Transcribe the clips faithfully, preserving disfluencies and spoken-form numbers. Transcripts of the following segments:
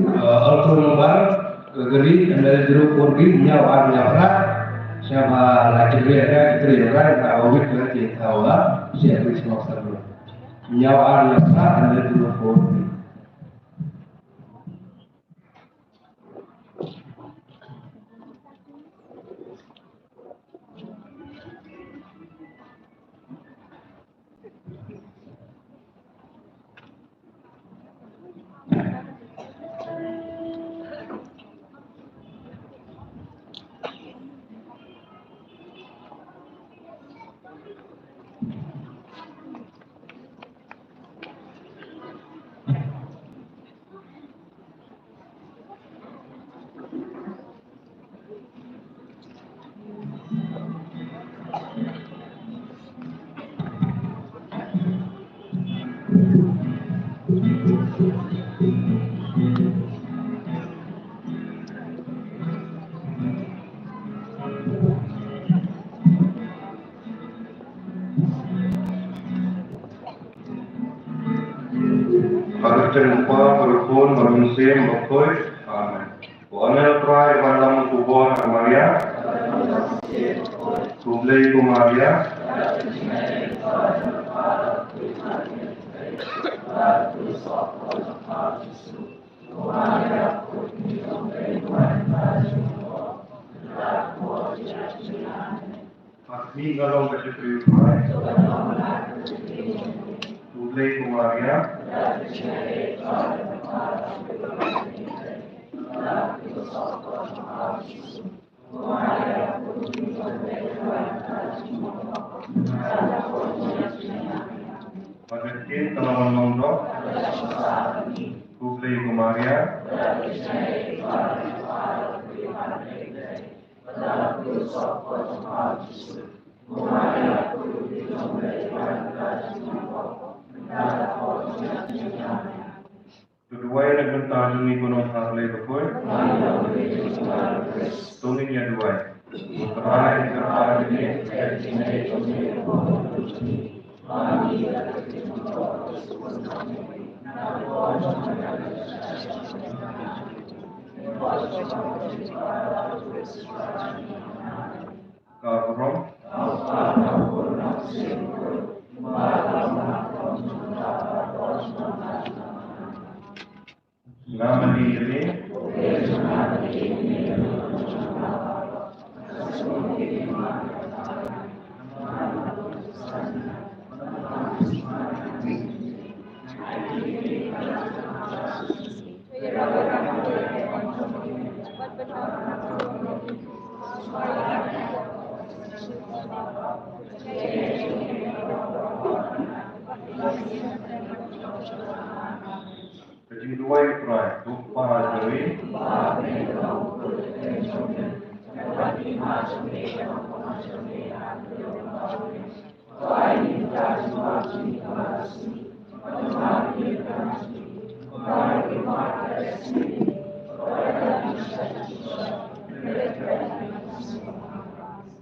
Uh, alto number, uh, gari, M L zero four B, nyaw ar nyaw ra, siapa lagi dia, dia, dia, dia, dia, awit lagi, tahu lah, siapa semua sama. Nyaw ar nyaw ra, M L zero four B. Ka kyrteng u Kpa, bad u Khun, bad u Mynsiem Bakhuid. Amen. Ko Anel Trai, ban lam u bor ha Maria. Khublei ko Maria. Pat ni ngalong ka chipri u Trai. Khublei ko Maria. Padetin talawan mongdo. Khublei ko Maria. To duwai na ka bynta jong ngi, ko Nongthaw Blei bakhuid. To ngin ïa duwai. Ko Trai, ko Trai, ka burom. Nga mane ïa me. Ka jingduwai u Trai, ko Kpa jong ngi.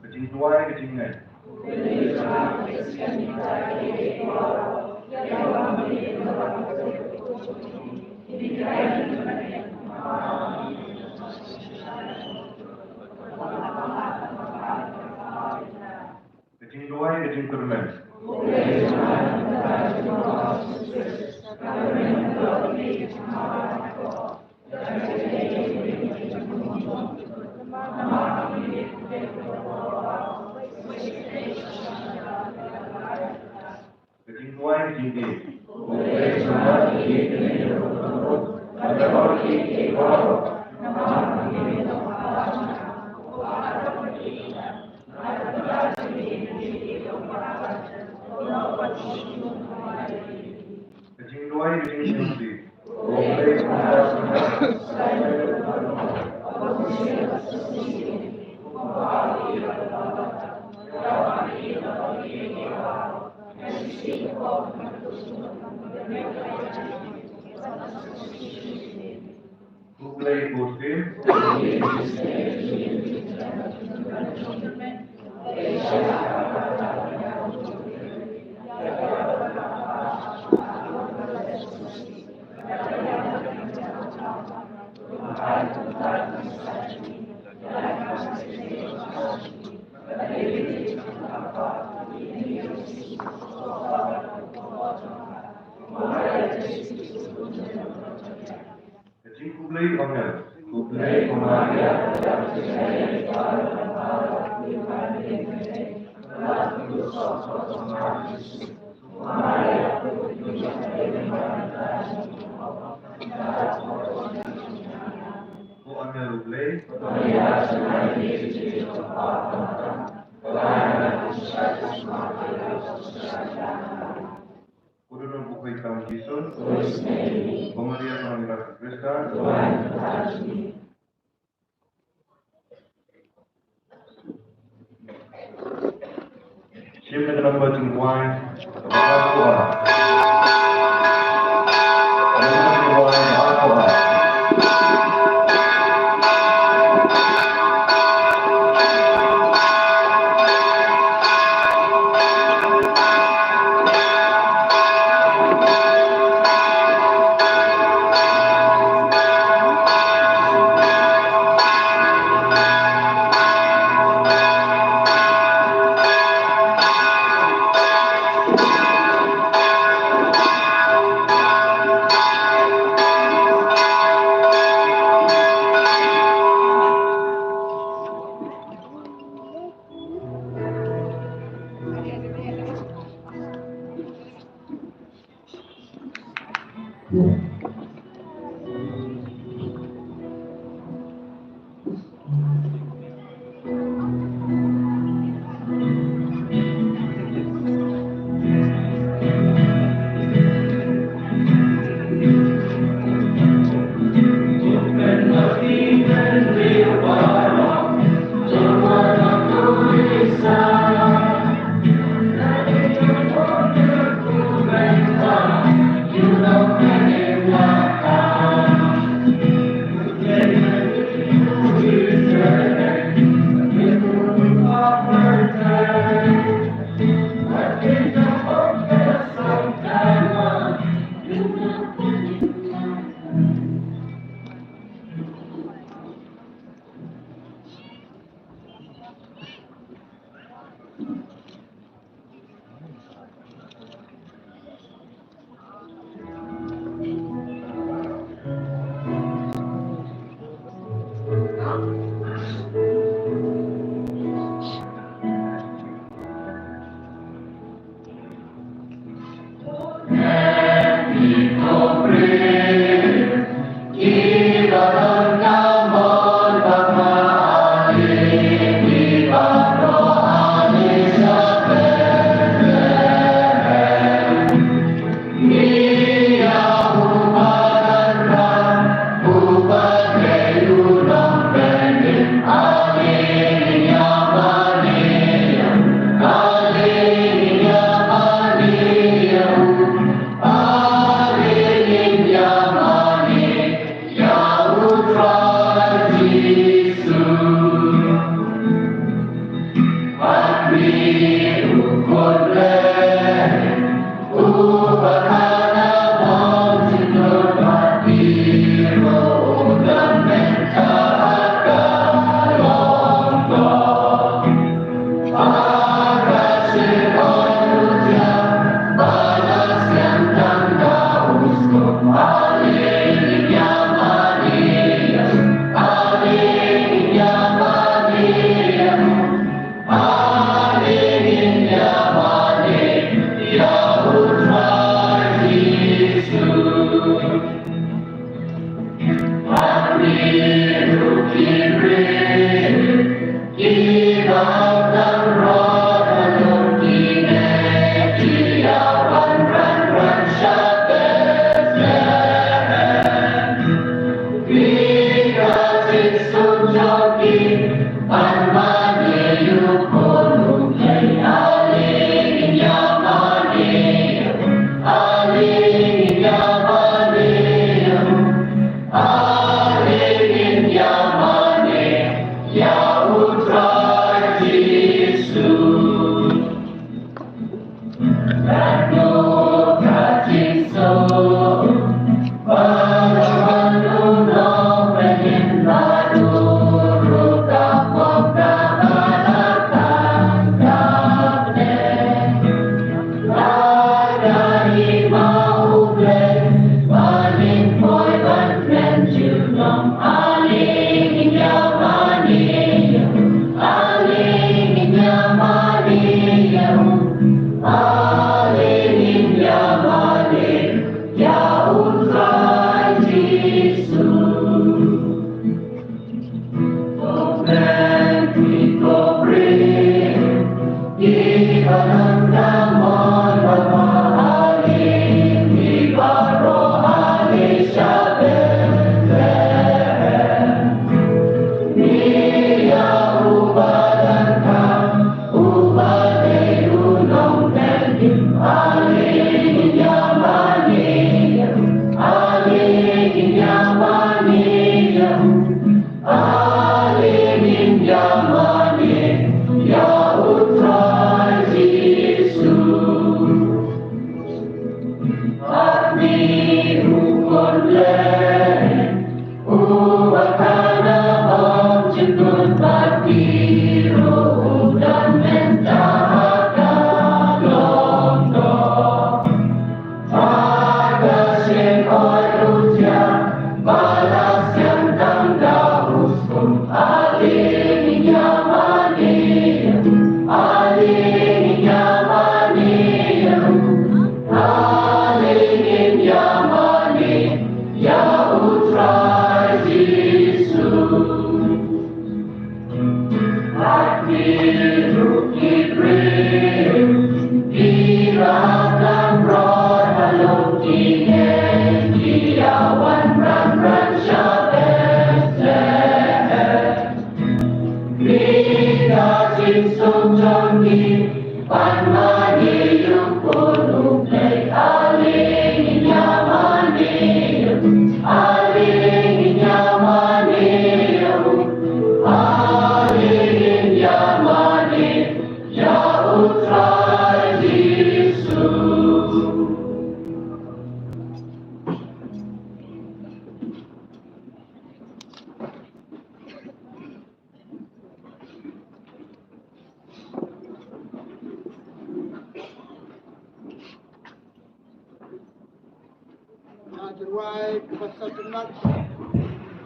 Ka jingduwai, ka jingngeit. Ka jingduwai, ka jingkyrmen. Ka jingduwai, ka jingkyrmen. Ka jingduwai, ka jingkyrmen. Khublei ko Syiem. Ka jingkhublei ong ngi. Khublei ko Maria. Ko Maria khublei. Ko Dudung Bukai Kam Jison. Ko Maria Kong Ira Krista. Shim na ka namba jingkwai. Namba jingkwai, namba jingkwai.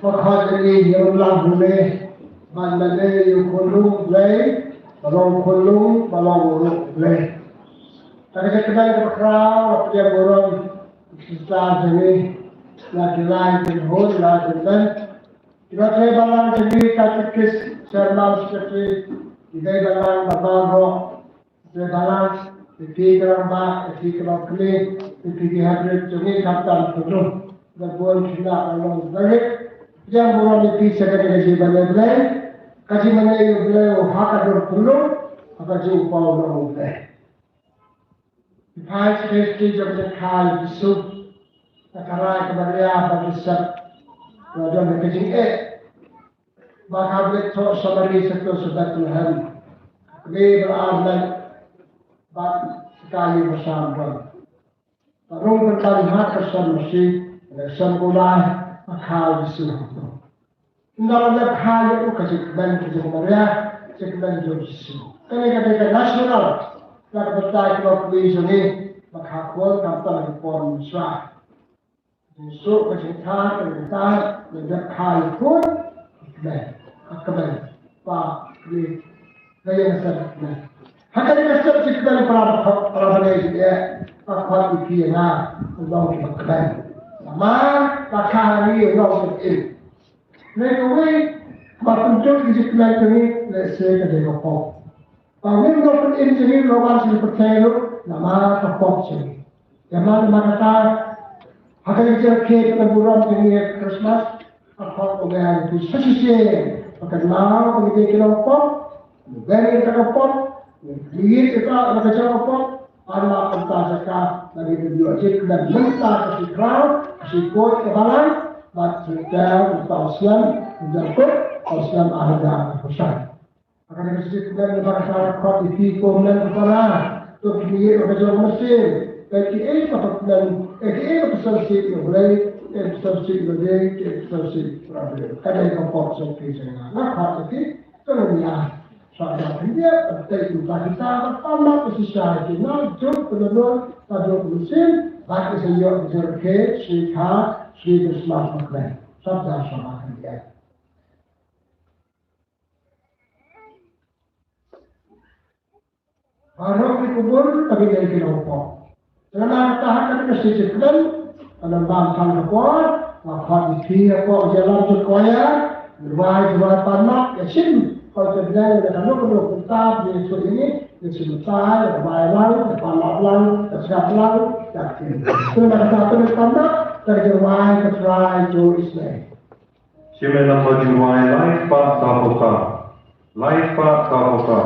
Ba khot ïa ngi ïa u Lam Hynne, ban ïa u khunlung Blei, ba long khunlung, ba long u ruh Blei. Ka dei ka kmen kaba khraw, ba pdiang burom, sister jong ngi, na ki lai ki hur, na ki men. Ki nongtrei balang jong ngi, katekis, chairman, secretary, ki dei balang, ba baroh. Te balang, te ki rangbah, te ki longkmie, te ki hynriew jong ngi khamtam khyndiat. Ba bun khynnah ba long direct. Pdiang burom ïa phi sha kane ka jingmane Blei. Ka jingmane ïa u Blei u ha ka dur khyndiat, ha ka jingpaw u Blei. Phi phai sha ka history jong ka jingkha ïa u Jisu. Na ka rai ka Maria ba ki sep. Ba don ka jingeh. Ba ka bret thoh Samari sha kto sha Bethlehem. Kmie ba ar leit bad ka ïing ba sham don. Ba rung pynban ha ka sem masi, ka sem kulai, ba kha u Jisu. Ynda la dep kha ïa u ka jingkmen ka jong Maria, jingkmen jong u Jisu. Kane ka dei ka natural, na ka bynta ki longkmie jong ngi, ba kha khun khamtam ki pon mynshwa. Jisu ka jingkha, ka jingkha, ka jingkha ïa khun, kmen, kmen, pa, kmen, ka ïa ka sem kmen. Ha ka ïa ka sem jingkmen para, para bangeit jong ngi, ka khot ïa phi ïa nga, long kiba kmen. Namar, ka kha ha ngi, long kiba im. Lei kawei, ba pynjot ki jingkmen jong ngi, lehse ka dei ka pop. Ba ngim ïoh pynim jong ngi, ïoh wan sha ka pyrthei ruh, namar ka pop jong ngi. Ïa man, namar kata, ha ka jingrakhe ka burom jong ngi ha Christmas, ka pop ka wan ïa ngi sa shisien, ba kynmaw ba ngi dei ki nongpop, ngi ïeit ïa ka pop, ngi ïeit ïa ka jong ka pop, ban map kumta jaka, ba ngi dei ïoh jingkmen mynta ka shi khraw, ka shi khuid ka balang, bad shisha mynta u snem, mynta u snem ar hajar arphew san. Ka dei ka jingkmen ba ka sa khot ïa phi ko mem ka para. To phi ïa ka jong ka mynsiem. Ka kiei ka kmen, ka kiei ka sngewsih ïa U Blei, ka sngewsih ïa U Blei, ka sngewsih ïa U Blei. Ka dei ka pop sngewsih jong nga. Nga khot ïa phi, to ngin ïa. Sa da phi ïa, ka dei ka kita ka pam ka shisha ïa ki na jong ka lyngngoh, ka jong ka mynsiem, ba ka sa ïoh ka jingrakhe, shi kha, shi Christmas ba kmen. Sa da sa ba kmen. Baroh ki kubur, ka dei ki nongpop. Te namar kata ha kane ka shi jingkmen, ka nang bam tang ka por, nga khot ïa phi hapoh ka jingïalam jong ka choir, rwai, rwai pan map, ïa shim, ko te bneng, ïa kano kano kumta, ïa shu ïa ngi, ïa shim tai, ïa rwai lang, ïa pan map lang, ïa sngap lang, ïa ktien. Te namar kata, te pan map, te ka jingrwai, ka Trai, jong Israel. Shim ïa namba jingrwai lai pat saw phew saw. Lai pat saw phew saw.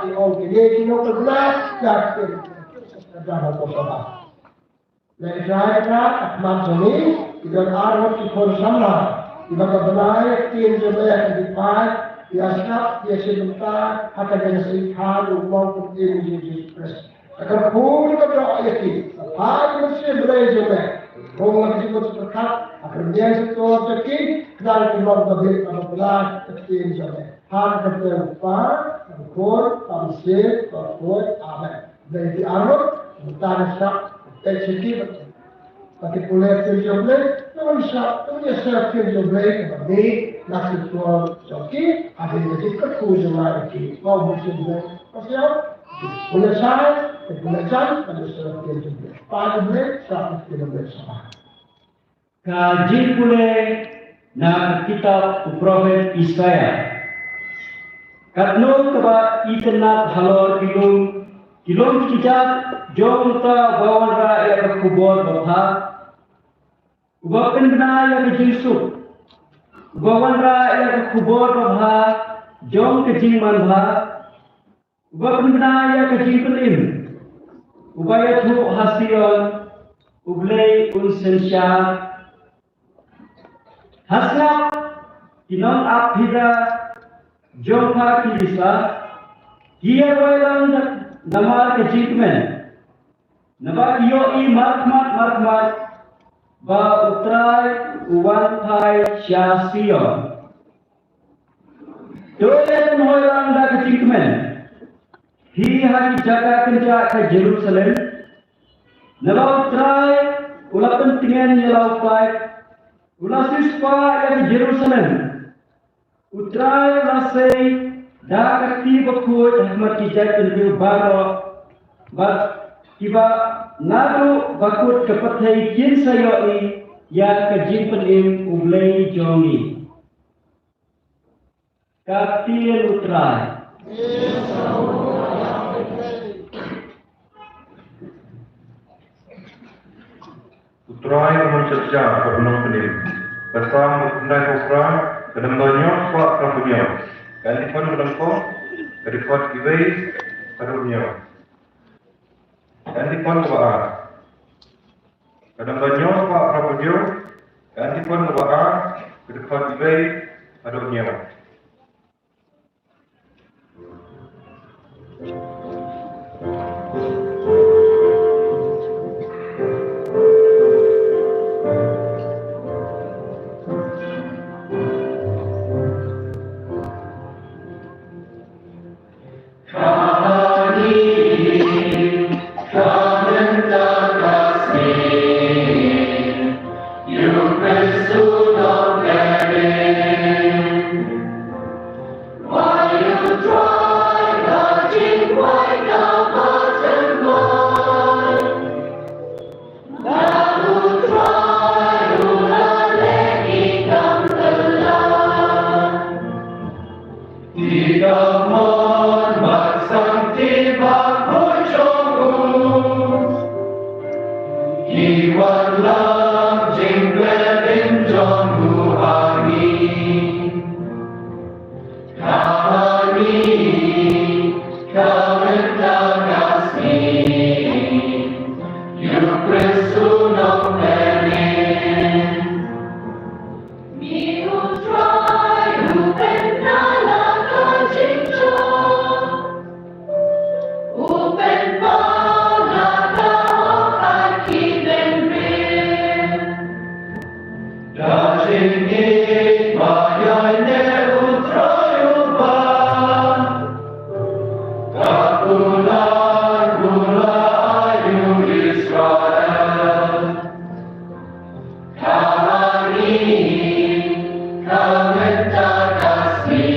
ki ong kine ki nongkynnoh ïa ki. Ka dang ha ko shabab. Lehse ka khmat jong ngi ki don ar ngut ki khun samla kiba ka bnai ktien jong me ka dei phai ïa sngap ïa shim bynta ha ka jingïaseng kha u Nongpynim jong ngi Jisu Khrist. Ka kyrkhu ka doh ïa ki. Ai, Mynsiem Blei jong me. Rung la ka jingmut sha ka pyrkhat, ha ka rynïeng sha ka jong ki, khnang kin long ba bit ba bla ka ktien jong me. Ha ka kyrteng u Kpa, bad u Khun, bad u Mynsiem Bakhuid. Amen. Blei ki arngut, mynta ngin sa ïa peit sha ki, ba kin pule ktien jong U Blei, to ngin sa, to ngin ïa share ktien jong U Blei, kaba mih na ka shyntur jong ki, hadien ka jingkyrkhu jong nga ïa ki. Ko Mynsiem Blei, ko Mynsiem, pule shai, pule shai, pule shai, pule shai. Ka jingpule na ka kitab u prophet Isaiah. Katno kaba itynnad halor ki lum, ki lum ki kjat jong uta uba wanrah ïa ka khubor babha, uba pynbna ïa ka jingsuk, uba wanrah ïa ka khubor babha jong ka jingmanbha, uba pynbna ïa ka jingpynim, uba ïathuh ha Sion, U Blei un synshar. Ha sngap ki nongap pyrthei jong pha ki Israel, ki ïa rwai lang namar ka jingkmen. Naba ki ïohi markhmat markhmat ba U Trai u wan phai sha Sion. To ïa pynhoi lang da ka jingkmen, phi ha ki jaka kynjah ka Jerusalem. Naba U Trai u la pyntngen ïa la u paip, u la siewspah ïa ka Jerusalem. U Trai u la sei da ka kti bakhuid ha khmat ki jaitbynriew baroh, bad kiba naduh ba kut ka pyrthei kin sa ïohi ïa ka jingpynim U Blei jong ngi. Ka ktien U Trai. U Trai un wan sha phi bad un nongpynim. Ka Salm khyndai phew phra, ka dang ba hynñiew spah phra phew hynñiew. Ka Antiphon ka dang pom, ka dkhot iwei haduh hynñiew. Ka Antiphon kaba ar, ka dang ba hynñiew spah phra phew hynñiew. Ka Antiphon kaba ar, ka dkhot iwei haduh hynñiew. Ïa ka mon bad sangti bakhuid jong u, ki wanlam jingpynbeit jong u ha ngi. Ka ha ngi, ka mynta ka sngi, ïa U Khrist u nongpynim. Ngi, U Trai u pynkylla ka jingjop, u pynpaw la ka hok ha ki bynriew. Da jingïeit ba ïaineh U Trai uba, ka kular kular ïa u Israel. Ka ha ngi, ka mynta ka sngi,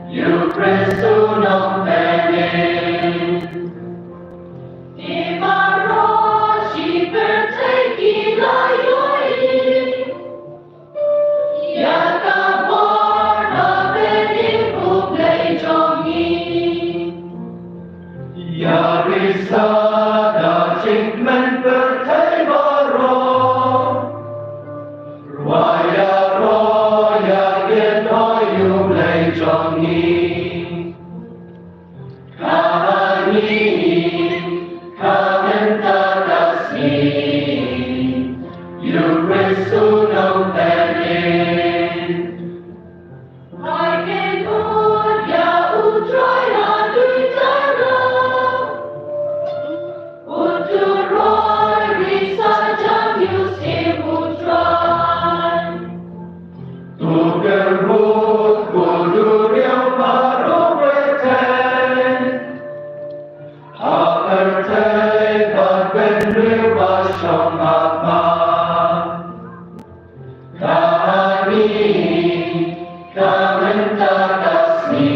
ïa U Khrist u nongpynim. Ki baroh shi pyrthei ki la ïohi ïa ka bor bapynim U Blei jong ngi. Ïa risa da jingkmen pyrthei baroh, rwai ïaroh ïa kynthoi U Blei jong ngi. Ka ha ngi, ka mynta ka sngi, ïa U Khrist u nongpynim. Ai kynhun ïa U Trai ha duitara, u tu Ba shong ha pha. Ka ngi, ka mynta ka sngi,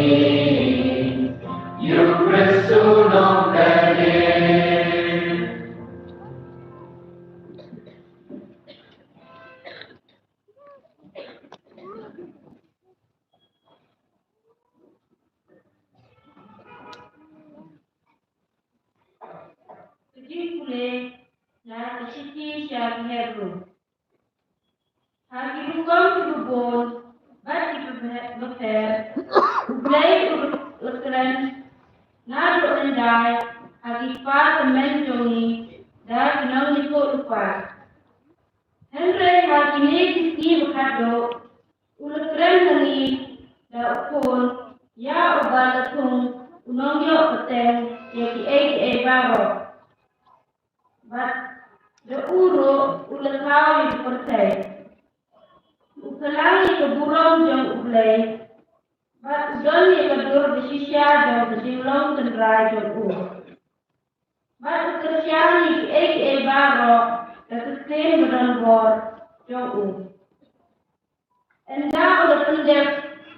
ïa U Khrist u nongpynim. Ka jingpule na ka shithi sha ki Hebru. Ha ki rukom kiba bun bad kiba bapher, U Blei u la kren naduh hyndai ha ki kpa tymmen jong ngi da ki nongïathuhlypa. Hynrei ha kine ki sngi ba khatduh, u la kren ha ngi da u Khun, ïa uba la thung u nongïoh pateng ïa kiei kiei baroh. Bad da u ruh u la thaw ïa ka pyrthei. U pynlang ïa ka burom jong U Blei, bad u don ïa ka dur ba shisha jong ka jinglong tynrai jong u. Bad u kyrshan ïa kiei kiei baroh da ka ktien ba don bor jong u. Ynda u la pyndep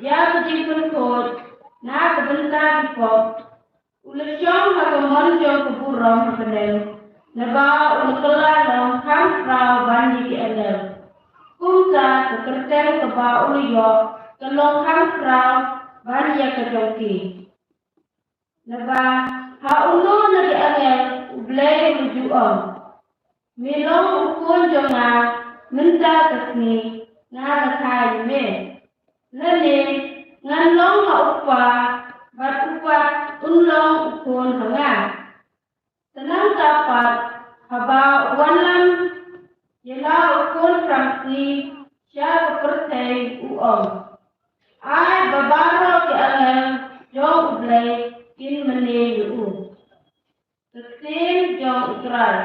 ïa ka jingpynkhuid na ka bynta ki pop, u la shong ha ka mon jong ka burom ha bneng, naba u la kylla long kham khraw ban ïa ki angel. Kumta ka kyrteng kaba u la ïoh ka long kham khraw ban ïa ka jong ki. Naba ha uno na ki angel U Blei u la ju ong, me long u Khun jong nga, mynta ka sngi nga la kha ïa me. Lane ngan long ha u Kpa, bad u pat un long u Khun ha nga. Te nangta pat haba u wanlam ïa la u Khun phrangsngi sha ka pyrthei u ong, ai ba baroh ki angel jong U Blei kin mane ïa u. Ka ktien jong U Trai.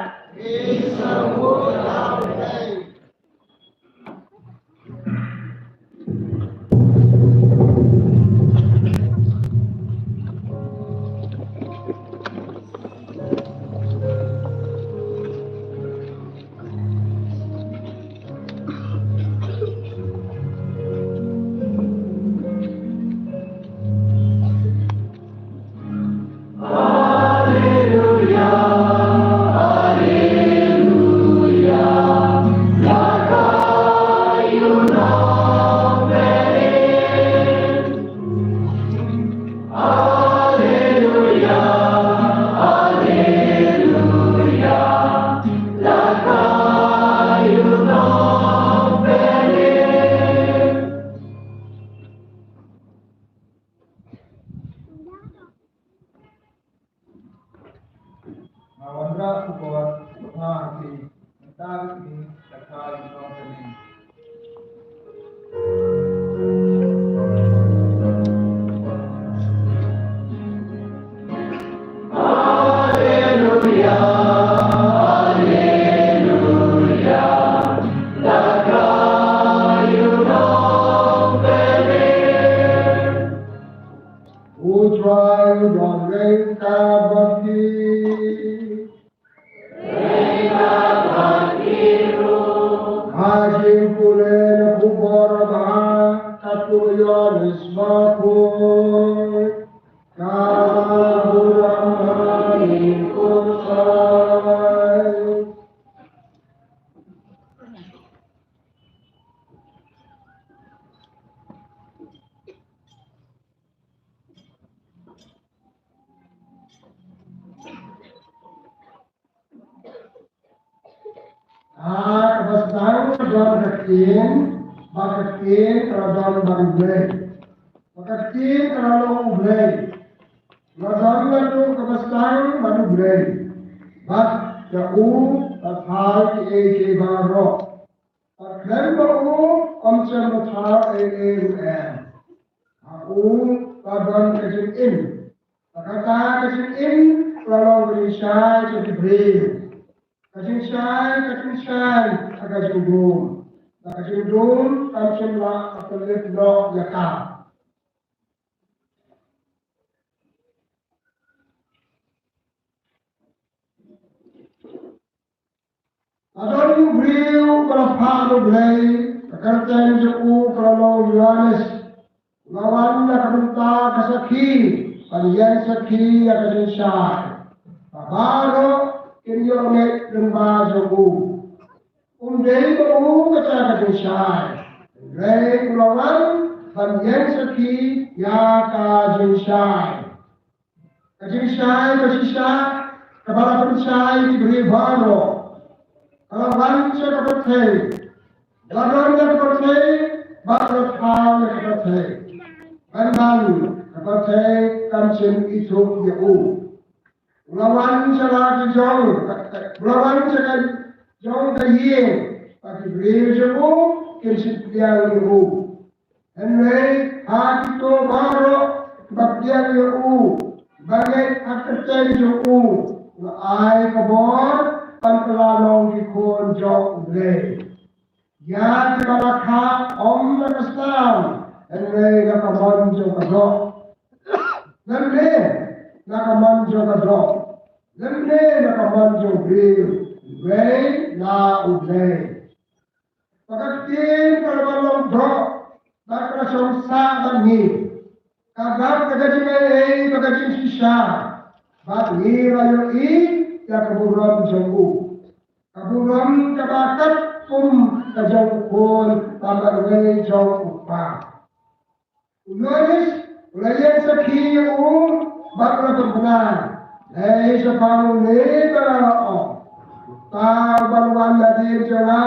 Nga wanrah u kot, nga ha phi, mynta ka sngi, da ka ïa u nongpynim. U Trai u don ryngkat bad phi. Ryngkat bad phi ruh. Ha jingpule na khubor ba katto Ïoannis ba khuid. Ka burom ha U Trai. Ah, kaba sdang ka don ka ktien, ba ka ktien ka la don bad U Blei. Ba ka ktien ka la long U Blei. La don naduh kaba sdang bad U Blei. Bad ïa u la thaw kiei kiei baroh. Bad khlem ma u ym shym la thaw ei ei ruh em. Ha u la don ka jingim. Bad kata ka jingim ka la long ka jingshai sha ki briew. Ka jingshai, ka jingshai ha ka jingdum. Bad ka jingdum kam shym lah ban pynlip noh ïa ka. u briew ba la phah da U Blei, ka kyrteng jong u ka la long Ïoannis. U la wan na ka bynta ka sakhi, ban ïeng sakhi ïa ka jingshai, ba baroh kin ïoh leit lyngba jong u. Um dei ba u kata ka jingshai, hynrei u la wan ban ïeng sakhi ïa ka jingshai. Ka jingshai ba shisha kaba la pynshai ïa ki briew baroh, ka la wan sha ka pyrthei, la don ha ka pyrthei, bad la thaw ïa ka pyrthei, hynrei ka pyrthei kam shym ithuh ïa u. U la wan sha la ka jong, u la wan sha ka jong ka ïing, bad ki briew jong u kim shym pdiang ïa u. Hynrei ha kito baroh kiba pdiang ïa u, ba ngeit ha ka kyrteng jong u, u la ai ka bor ban kylla long ki khun jong U Blei. Ïa kiba la kha, ym na ka snam, hynrei na ka mon jong ka doh. Lymne na ka mon jong ka doh, lymne na ka mon jong u briew, hynrei na U Blei. Ba ka ktien ka la long doh, bad ka la shong sah bad ngi. Ka dap da ka jingaiei bad ka jingshisha, bad ngi la ïohi ïa ka burom jong u, ka burom kaba katkum ka jong u Khun ba marwei jong u Kpa. U Ïoannis u la ïeng sakhi ïa u, bad u la pynbna, hei shaphang une ba nga la ong, uta uban wan nadien jong nga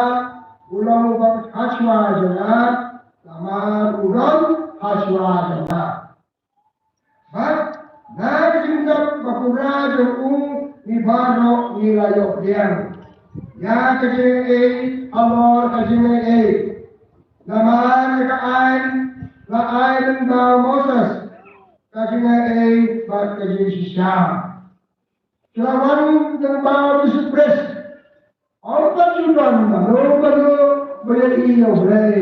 u long uba ha shuwa jong nga, namar u don ha shuwa jong nga. Bad na ka jingdap ba pura jong u, ngi baroh ngi la ïoh pdiang ïa ka jingaiei halor ka jingaiei. Namar ïa ka aiñ la ai lyngba u Moses, ka jingaiei bad ka jingshisha ki la wan lyngba u Jisu Khrist. Ym pat ju don mano mano ba ïohi ïa U Blei,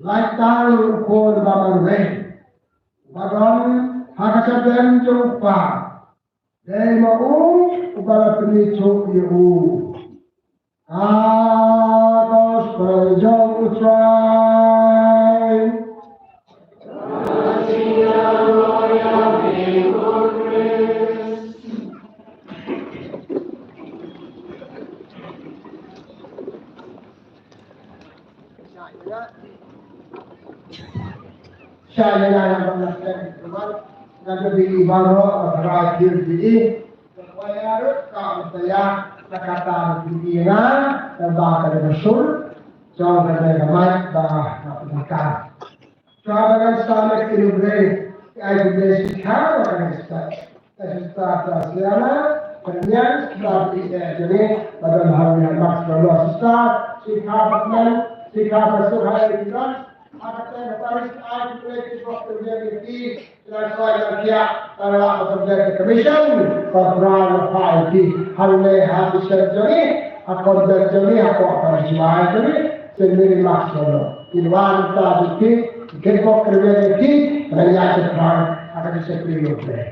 lait tang u Khun ba marwei, uba don ha ka shadem jong u Kpa. Dei ma u uba la pynithuh ïa u. Ka gospel jong U Trai. Shah ïa nga, nga dang leh tang ïa ka, nga ju phi baroh, nga tharai phi phi. Ka kwaya ruh ka ong ïa nga, na kata phi ïa nga, naba ka dei ka sur jong kane ka mic ba nga pyndonkam. Shuwa ba ngan sdang, ki nongpynïaid, ki ai ki blei shikha ba kan start. Ka sister Tasiana, pynïaid sister ïa jong ngi, ba don ha ïa Max Lolo sister, shikha ba kmen, shikha ba suk ha ïa ki don. Ha kata ka parish ai ki blei ki bok ki blei ki ti, ki la soi la kia, ka la ka blei ki commission, ka bra la pha ïa ki. Hangne ha mission jong ngi, ha convent jong ngi, ha ko parish jong ngi, Saint Mary Max Lolo. Ki wan ta ki ti, ki bok ki blei ki ti, ka la ïa ki pha, ha ka ki sekri ïa ki blei.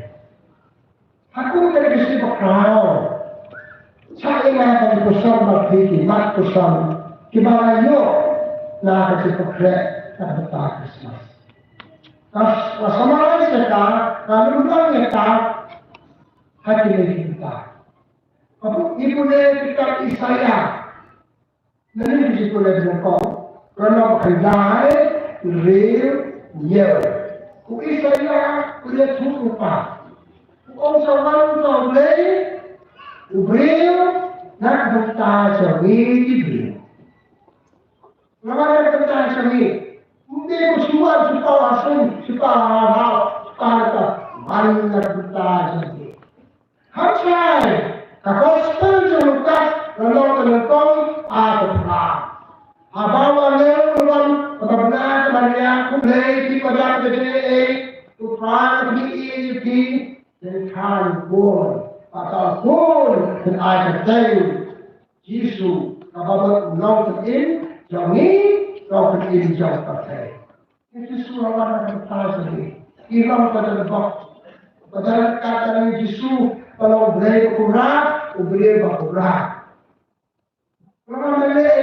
Ha kum ka dei ka shi bakhraw, sa ïa nga ka dei ka shong ba phi ki mat ka shong kiba la ïoh na ka shi bakhraw na ka bynta Christmas. Ka, ka summarize ïa ka, ka lymbang ïa ka ha kine ki bynta. Ka bok i pule kitab Isaïah. Nangne ki jingpule nyngkong, ka lynnong khyndai, hynriew, hynñiew. U Isaïah u ïathuh lypa. U ong sa wan uta U Blei, u briew na ka bynta jong ngi ki briew. La wan na ka bynta jong ngi. Ym dei u shu wan shu paw ha sung, shu paw ha haw, shu paw ha haw. Wan na ka bynta jong ngi. Hangtai ka gospel jong u Lukas, lynnong kaba nyngkong, ha ka phra. Haba u angel u wan, u kynmaw ïa ka Maria, khublei phi ko ïa ka jingaiei, U Trai u khmih ïa phi, te kane u khun, uta u khun, un ai kyrteng Jisu, kaba mut u nongpynim jong ngi, nongpynim jong ka pyrthei. Ïa Jisu la wan na ka bynta jong ngi. Ngi long ka dohnud bok. Ka dohnud ka jong Jisu, ka long u Blei ba kubra, u briew ba kubra. Ka long u Blei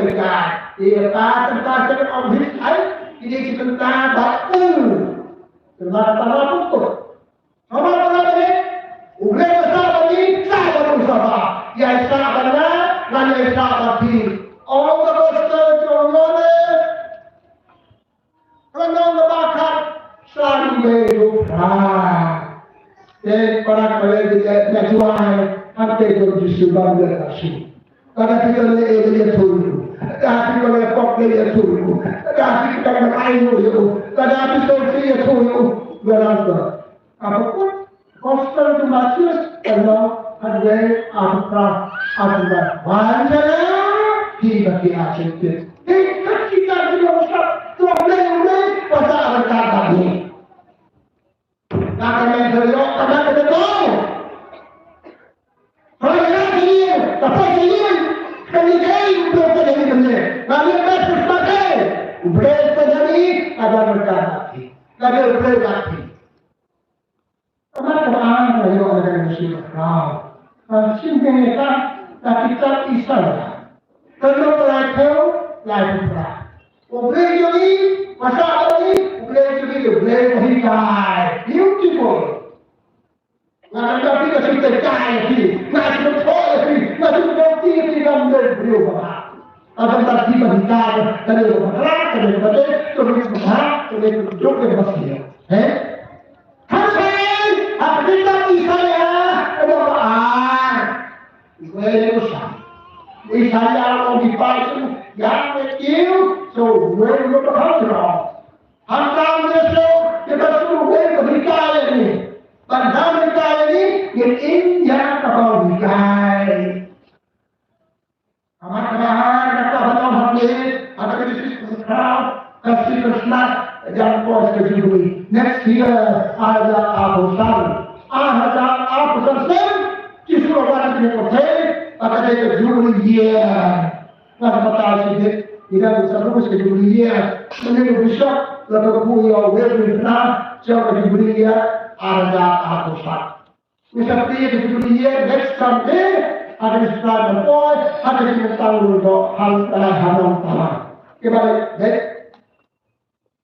Tyrkai. Ïa kata tyrka tyrka ong hi ai, kine ki tyrka ba u. Tyrka tyrka ba u. Haba tyrka ba u. U Blei ba sa Sa ba phi ong ka gospel jong U Blei. Ka nong ka ba khat, sa ri wei ruh phra. Te para ka le di ka na juai, hangte jong Jisu ba le ka su. Ka da phi ka le e le ya tu. Ka phi ka le pok le ya tu. Ka phi ka le ai yu yu. Ka da phi ka le ya tu yu. Garang ka. Ka pokok gospel tu Matius, ka long hadwei, a phra, a phra. Wan jana, ki ba ki a chit chit. Hei, kat kita ki long sat, tu le le, pasa a ka ba ni. Ka ka men tu yo, ka ka ka tu. Ka ka ka ni, ka pa ka ni, ka ni ka ni, ka ni ka ni. Ka ni ka ni, ka ni ka ni, ka ni ka ni. Ka ni ka ni. Ka mat ka ba ka ïoh na ka mynsiem ka khraw. Ka shim bynta ka kitab Isaïah. Ka lynnong laiphew, laiphew phra. U Blei jong ngi, ba sah jong ngi, U Blei jong ngi, U Blei ba hikai. Beautiful. Nga kata phi ka shu teh kai phi, nga shu thoh phi, nga shu thoh phi, phi kam dei briew ba. Ka ban ta phi ba hikai, ka dei ba khraw, ka dei ba dei, ka dei ba khraw, ka dei ba dei, ka dei ba dei. He? Hynrei ha ka kitab Isaïah ka dei ba ar. Isaïah ka dei ba ar. Isaïah ka dei ba ar. Ïa ka dei ba ar. So wei ka dei ba ar. Hangta ka dei so, ka dei ba so wei ka dei ba ar. Ban da ka dei ba ar, ngin im ïa ka ba dei ba ar. Ka mat ka ba ar, kata ba long ha phi, ha ka Genesis ka khraw, ka shi ka shnat, ka jam ko ka Jubilee. Next year, ar hajar arphew san. Ar hajar arphew san snem, Jisu u wan ha kane ka pyrthei, ba ka dei ka Jubilee year. Nga ka batai shibit, ïa ka sa ruh ka Jubilee year. Mynne u Bishop, la ka buh ïa u Reverend Fna, sha ka Jubilee year, ar hajar arphew san. Ngi sa plie ka Jubilee ïa next Sunday, ha ka Israel ban poi, ha ka Jubilee tang lu do, hal, eh, ha Nongtalang. Ki ba dei,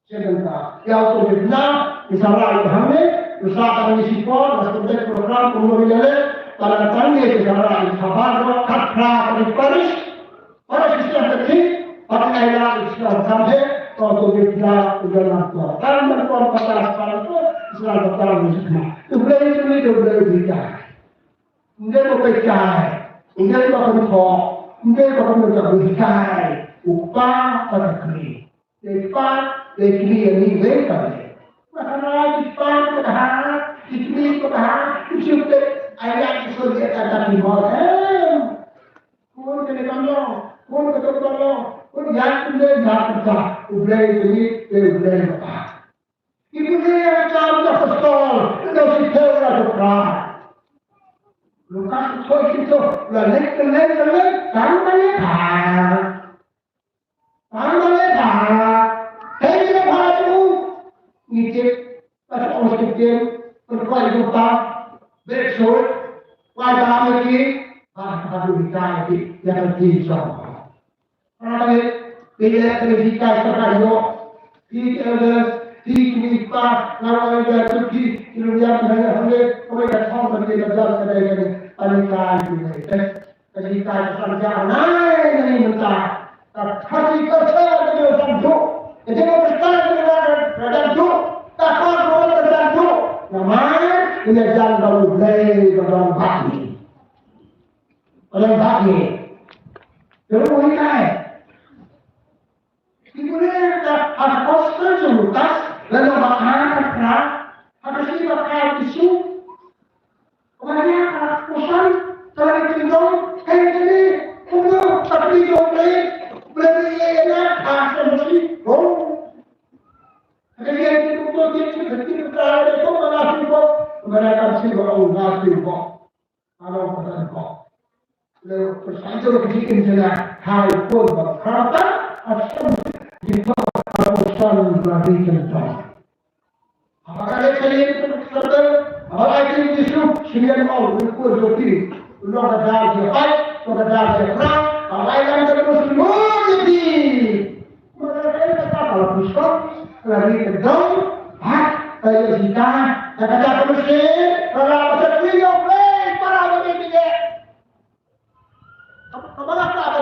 sien ka. Ïa u tu Bibna, ngi sa rah ïa hangne, ngi sa tang ngi shipor, ngi sa pynbeit program, kumno ngi ïaleh, tang tang ngi sa rah ïa khabar do, khatphra ka parish, Para shisha ka thik, pat ai la shisha ka thik, to to bit la u jalan to. Kan ban to pata shisha to, shisha to ta ni shisha. Tu blei tu ni tu blei bita. Nde ko pe chai, nde ko ko ko, nde ko ko ko bita. Upa pa ka kri. Te pa, te kri ni ve pa ni. Mahara di pa ko ha, di kri ko ha, di shu te ai la shisha ta ta ki mo. Khun kane ban long, khun kata ban long, khun ïa U Blei ïa kata, U Blei kane, eh, U Blei kata. Ki Blei ïa kata, kata apostol, kata sipeu ïa kata. Lukas thoi kito, la lek, lek, lek, tang ba lek ha. Tang ba leh ba. Hei leh ba tu. Ngi tip. Pas ong skim. Pynkoit jumpa. Bek sut. Wai ba ngi ki. Ba ba du hikai ki. Ïa ka ki song. Ba ngi. Ki ïa ki hikai sa ka yo. Ki elders. Ki ki pa. Nga ong ïa tu ki. Ki lu ïa ki hanya hanya. Koi ka thong ba ki la jam ka dei ka ni. Ani kai ki ni. Ka jingkyrkhu ka san jam nai nai mynta. Ka khasi ka sa ka jingkyrkhu san jam. Ka jingkyrkhu ka san jam. Ka khasi ka san jam. Namar ïa jan ba U Blei ba ban bak ni. Ba ban bak ni. Te u hikai. Ki Blei ka ha ka gospel jong Lukas, la long ba ar ka phra, ha ka shi ba ar Jisu. Ka ba ïa ka la kusan, ka la kyndong, hei kane, kumno, ka kri jong Blei, Blei ïa ïa na, ha ka shi. Oh. Ka ïa ki kumno, ki ki ki ka la kumno, la shi ko, ka la ka shi ko, la shi ko. Alo ka dan ko. Le ko sa jo ki in jela hai ko ba khata asam di ko ko san ba di kan to. Apa kali kali ko sa ba ai ki Jisu silian mau ko jo ki. Lo ka da ji hai, lo ka da ji hai. Apa ai lam ka ko semua di. Mara ka ïa ka kata la pushkor, la ri ka dong, ha, ka ïa jita, ka kata ka mesti, ka la ka ta kri yo play, para ba ni ni. Ka ba la ka ta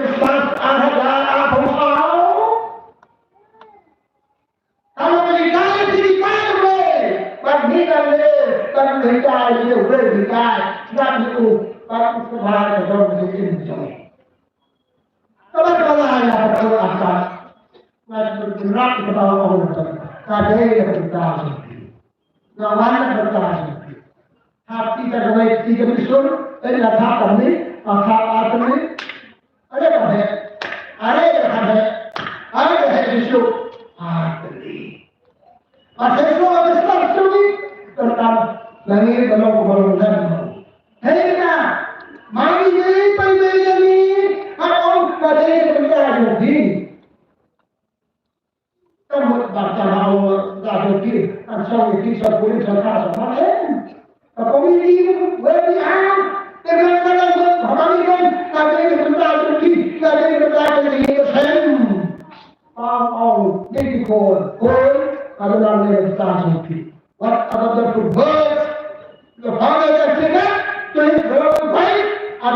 Christmas ar hajar arphew saw. Ka long ka jinghikai, ka jinghikai kawei. Bad ngi dang leh, bad ngi hikai ïa u Blei, hikai. Sngap ïa u, bad u Kpa ka don ka jingim jong ngi. Kaba kaba la ïa ka Kpa ka. Nga tynrap ka ba ong ka. Ka dei ka bynta jong phi. Nga wan na ka bynta jong phi. Hap ki ta kawei ki ka mission, eh, la thap kam ni, la thap ar kam ni. Are ka heh, are ka heh, are ka heh Jisu, ar kam ni. Ar kam ni, ar kam ni, ar kam ni, ar kam ni, ar kam ni. Hei na, mari ni, pai ni, ni, ar kam ni, ar kam ni. Ka mut ba ka hau da do ki, an song ki song puli song ka song ma em. Ka community where we are, te ka ka la mut ba ka ni kan, ka ni kan da do ki, ka ni kan da do ki sem. Pam au, ni ki ko, ko, ka la ni da do ki. What about the good works? The Father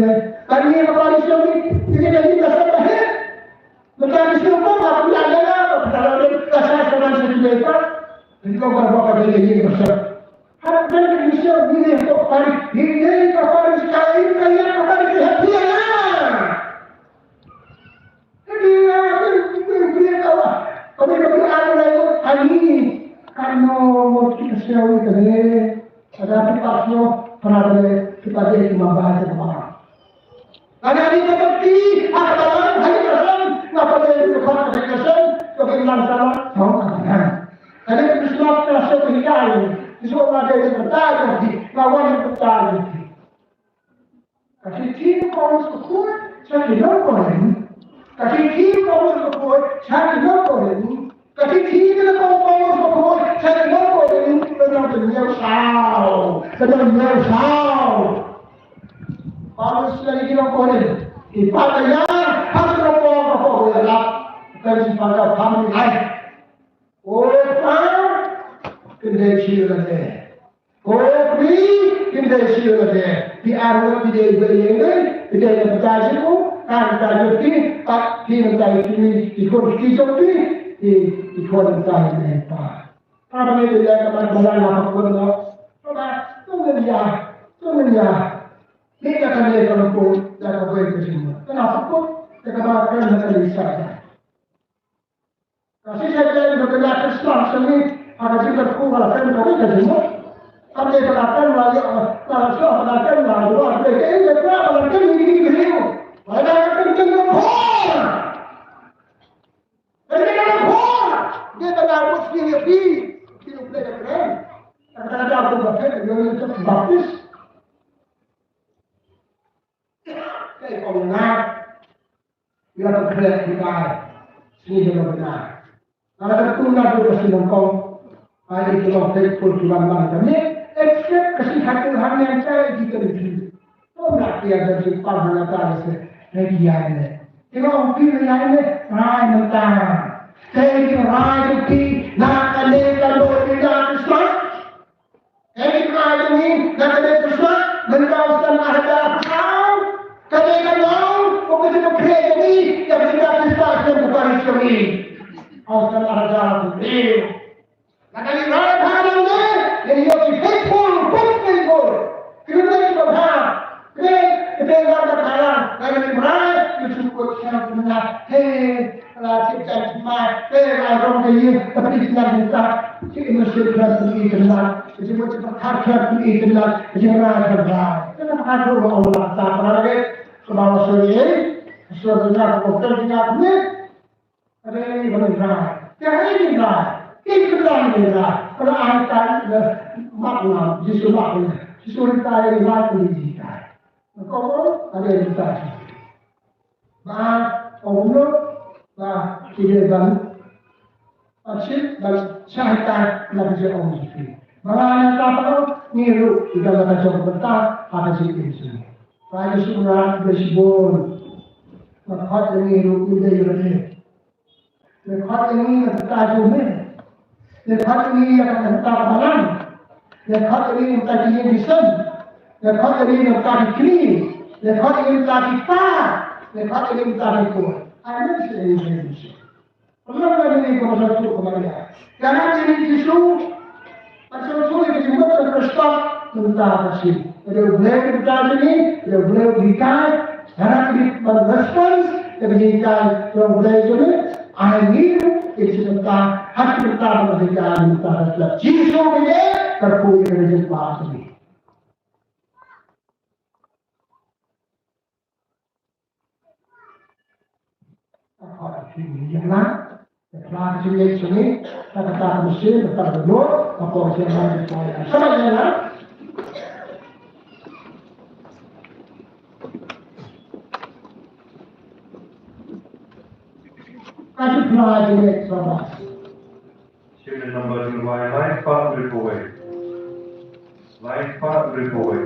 Kane ka parish jong ngi, kane ka ïing ka sem ba heh. Mynta ki sngewbha ba phi la ïa la ba phi la ïa la ka sa saman sa ki ïa ka. Phi ko ba ba ka ïa ïa ka sa. Hap dan ka ïa sa ïa ka parish, ïa ka parish ka ïa ka ïa ka parish ka ïa la. Ka ïa la ka ïa ka ïa ka la. Ka ïa ka ïa ka la ïa ka ni. Ka no mo ki ka sa ïa ka ni. Ka da ki pa sngewbha ba ki pa ïa ki ma ba ïa ka ba. Ka da ki ka ti ha ka ba ha ka sa. Nga pa ïa ki pa ha ka sa. Ka ïa lang sa la. Ka ïa ka Christmas ka sa ïa ka. Ki so la ïa ka ta ïa ki. Nga wan ïa ka ta ïa ki. Ka ti ti ko ko ko sa ki no ko ni. Ka ti ti ko ko ko sa ki no ko ni. Ka ti ti ko ko ko sa ki no ko ni. Ka dang ni sao. Ka dang ni sao. Paulus lagi di ko ni. Ipataya, ha ko ko ko ko la. Ka si pa ka family life. O pa, kende chi la de. Ko Kri, kin dei shu lade. Phi arngut phi dei ba ïeng dei, phi dei na bynta jong u, ka bynta jong phi, pat phi na bynta jong phi, phi khun phi jong phi, phi, phi khun na bynta jong phi pa. Ka ba ngi dei ka ban ba la ka khun no. Ka ba, tu ngan ya, tu ngan ya. Ni ka kan dei ka khun, ya ka bai ka jingma. Ka na khun, ya ka ba kan na ka dei sa. Ka shisha ka ïa ka Krismas ka ni, ha ka jingkyrkhu ka la kren ka ri ka jingmut. Kam dei ka la kren la ïa, la la shuwa ka la kren la ïa, ka dei ka ïa ka la kren ni ni ni. Ba la ka kren kren ka khor. Kren ka la khor. Dei ka la mut ni ni ni. Ki lu play ka kren. Ka ka la ka kren ka kren, ïa ïa ka baptis. Ka ïa ka ngat. Ïa ka khreh ki bai. Sni ïa ka bnai. Nga la kyntu na ka sni nyngkong. Ai ïa ki long faithful ki wan man ka miet. Except ka sni ha ka hangne ka ïa ki kyntu. To na ki ïa ka jingpang ha ka ta se. Ready ïa ne. Ki long ki ïa ne. Rai mynta. Te ki rai ki na ka ne ka lo ki na ki sma. Hynrei ka jong ngi, na ka dei Krismas, mynta u sdang ar hajar arphew saw, ka dei ka daw, u ka dei ka pyrthei jong ngi, ka dei ka Krismas jong u parish jong ngi. U sdang ar hajar arphew saw. Na ka dei ka daw jong ngi, ngi ïoh ki faithful, good faithful. Ki dei ki bha, ki dei, ki dei ka daw ka daw, na ka dei ka daw, ki shu kut sha He la tip jan mai, he la rong ka ye, tapi jan ta, si ino si kran tu i kran, si mo si pakar kran tu i kran, si ra kran. Kana pakar tu Allah ta para ke, kebawa suri, suri na ko kran na ni. Ada ni kran. Tiada ni kran. Kita ni kran. Kalau angkat makna, Jisu makna, Jisu kita ni makna kita. Kau ada yang kita. Ba ong noh ba ki dei ban pynshitom ban shah hikai na ka jingong jong ki. Ba nga na ka pynlong ngi ruh ki dang ka jong ka bynta ha ka jingim jong ngi. Ba ngi shu ngat ba shibun. Ba khot ngi ruh ngi dei ruh. Ba khot ngi na ka bynta jong ngi. Dei khot ïa ngi ïa ka bynta ka balang. Dei khot ïa ngi ïa ka bynta ki ïing ki sem. Dei khot ïa ngi ïa ka bynta ki kmie. Dei khot ïa ngi ïa ka bynta ki kpa. Dei khot ïa ngi ïa ka bynta ki khun. Ai, mynta ïa ngi ïa ngi. Pynlong ïa ngi ka bynta ka Maria. Ka bynta Jisu. Pasal tu ïa ka jingmut ka Kristus mynta ka shi. Ïa U Blei ka bynta jong ngi, ïa U Blei u hikai, Hana ki ban response ïa ka jinghikai jong U Blei jong ngi, ai ngi ruh ki jingmynta, ha ki bynta ban hikai, bynta ban hikai. Jisu ngi ïa kyrkhu ïa ka jingpang jong ngi. Ka khot ka jingïalang, ka khot ka jingïalang jong ngi, ka kata ka mynsiem, ka kata ka dohnud, ka por jingïalang jong ngi. Sama ïalang. Ka jingïalang jong ngi, sama. Shim number one, lai spah hynriew phew wei. Lai spah hynriew phew wei.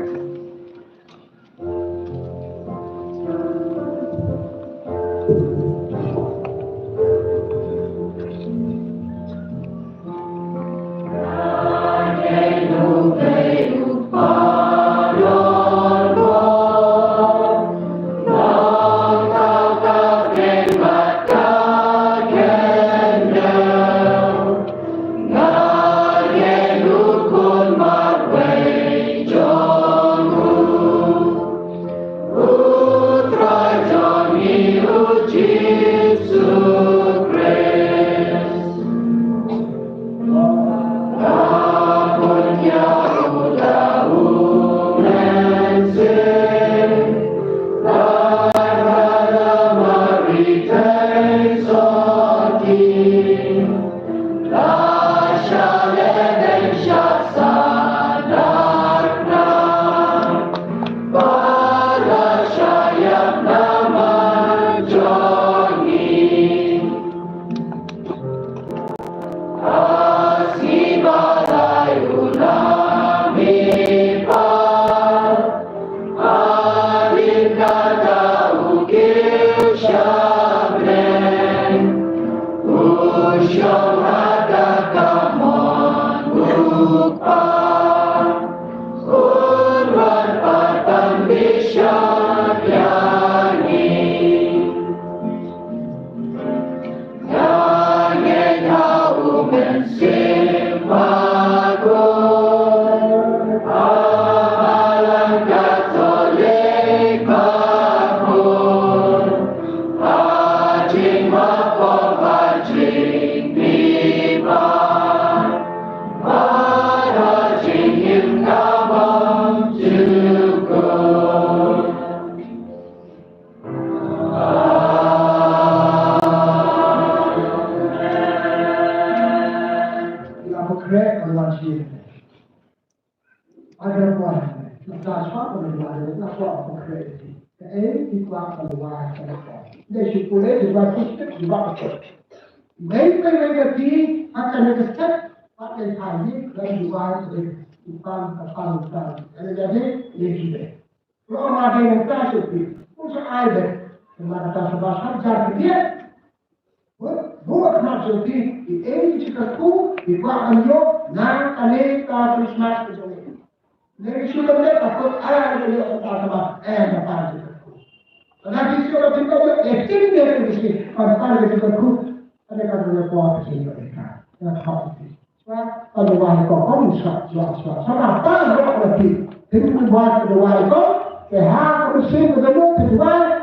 Ïa ba khreh ka wan shi. Ai da kwah. Ïa ka shuwa ka wan da kwah ba khreh. Kaei ki kwah ka wan ka kwah. Dei shi pule dei ba ki step dei ba ka step. Dei dei dei ka ti ha ka ne ka step. Pat dei ka ni ka dei ba ka dei. Ki pam ka pam ka. Ka dei ka dei. Dei ki dei. Lo ma dei nang ta shu pi. Kum sa ai dei. Kena kata sebab hajar ke dia. Buat, buat khmat shu pi. I ei ji ka ku, i kwah an yo, na kane ka Christmas ke jong i. Ne shu kan dei ka ku, ai an yo ta sebab, eh, na pa ji ka ku. Karena di sini orang tinggal dia, eh, sini dia tu di sini. Kan pa ji ka ku. Ada kan punya kuat di sini mereka. Ya, khmat shu pi. Ka duwai ko kong shuwa shuwa shuwa. Shuwa pa ruh ka phi. Phin duwai ka duwai ko. Te ha ka mynsiem ka dei phin duwai.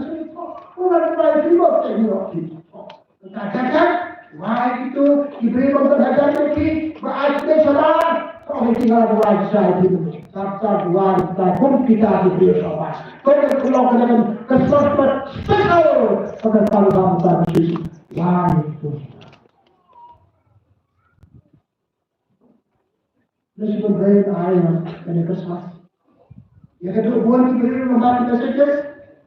Kum la dep rai phi, ba phi ïoh phi. Ka jaka wai kito ki briew ba don hajan ïa phi ba ai phi shabar. Ka ong ïa ki, nga la dep rai sha phi. Sat sat wai kita kum kita ki briew shabar. Ko ka long ka, ka Christmas special. Ka ka tang ba ta ki wai kito. Lashai ba briew ai ïa kane ka Christmas. Ïa ka dei bun ki briew ba mad ïa ka messages.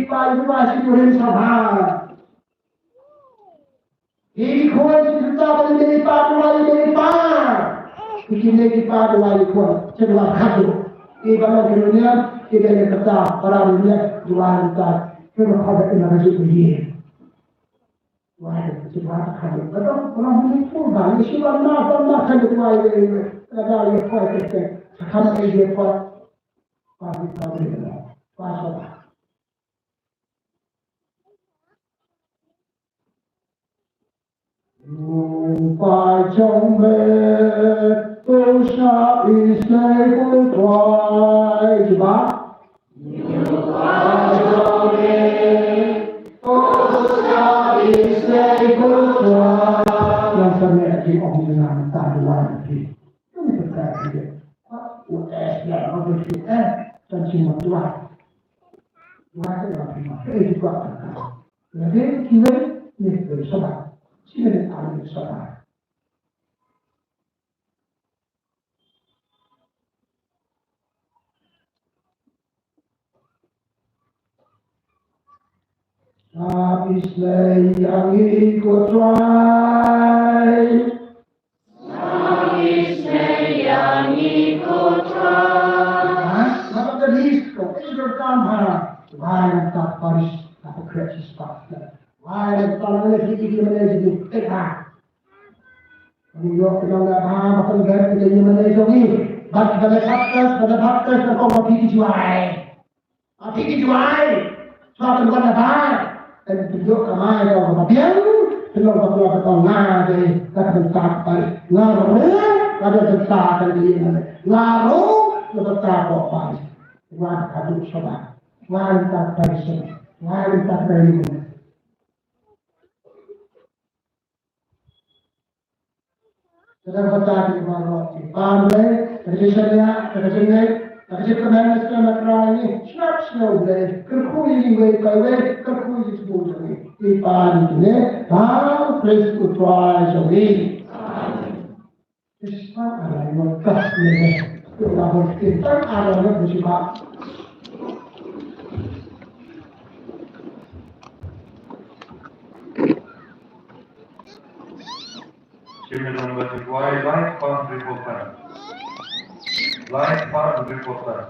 ki paid, ki paid sha ki riewsabha. Ki khun ki kynta ban ïa ki paid, ban ïa ki paid. Ki kynta ki paid, ban ïa ki khun. Sha ki paid khadduh. Ki ban long ki riewniam, ki ban ïa ki kynta, para riewniam, ki ban ïa ki kynta. Ki ban khadduh ïa ka juh ïa. Wai, ki ban khadduh. Ba dang, ba dang meaningful ba. Ïa shi ban ma, ban ma khadduh wai ïa, ïa, ïa, ïa, ïa, ïa, ïa, ïa, ïa, ïa, ïa, ïa, ïa, ïa, Ïa u paid jong me, to shah isynei ko Trai, jubab. Ïa u paid jong me, to shah isynei ko Trai. Ngan sa meh ïa ki ong ïa nga mynta, duwai ïa ki. Ym pyrkhat ïa ki. U eh ïa u, eh, kan shu mut duwai. Duwai ïa ki ma, eh, ki kwah pyrkhat. Lada kiwei, ne, ne, sabar. Shisien ne, ah, ne, sabar. Shah isynei ïa ngi ko Trai. Shah isynei ïa ngi ko Trai. Ha? Ngam da list ko, eh, donkam ha. Wai ngan ta parish, ta parish is pastor. Wai ngan ta ngan list ïa ki ïingmane jong ngi. Eh, ha. Ngi ïoh ki nongïalam ba pynbeit ïa ki ïingmane jong ngi. Bad ki ba la baptis, ba la baptis, ba kong ba phi ki Jowai. Ba phi ki Jowai. Shuwa pynwan na bar. Kan pynïoh kamai ka ba biang. Pynlong ba pynlong ba tong nga dei. Ka bynta ka bai. Nga ruh ka bynta ka ïingmane. Nga ruh ka bynta ka bai. Nga ka du shuwa. Nga ka bai shuwa. Nga ka bai ïingmane. Te da kata ki baroh ki pang re, ka jingshaniah, ka jingngeit, ka jingkmen, ka jingkmen, ka jingkmen, sngap sngewbha, kyrkhu ïa iwei pa iwei, kyrkhu ïa ki jingkmen jong ngi. Ki pang ne, ha u Khrist u Trai jong ngi. Amen. Khrist pang arai mo ka ne, ne. Kyrkhu ïa ki pang arai mo ka. Shim number five, five, five, three, four, five. Five, five, three, four, five.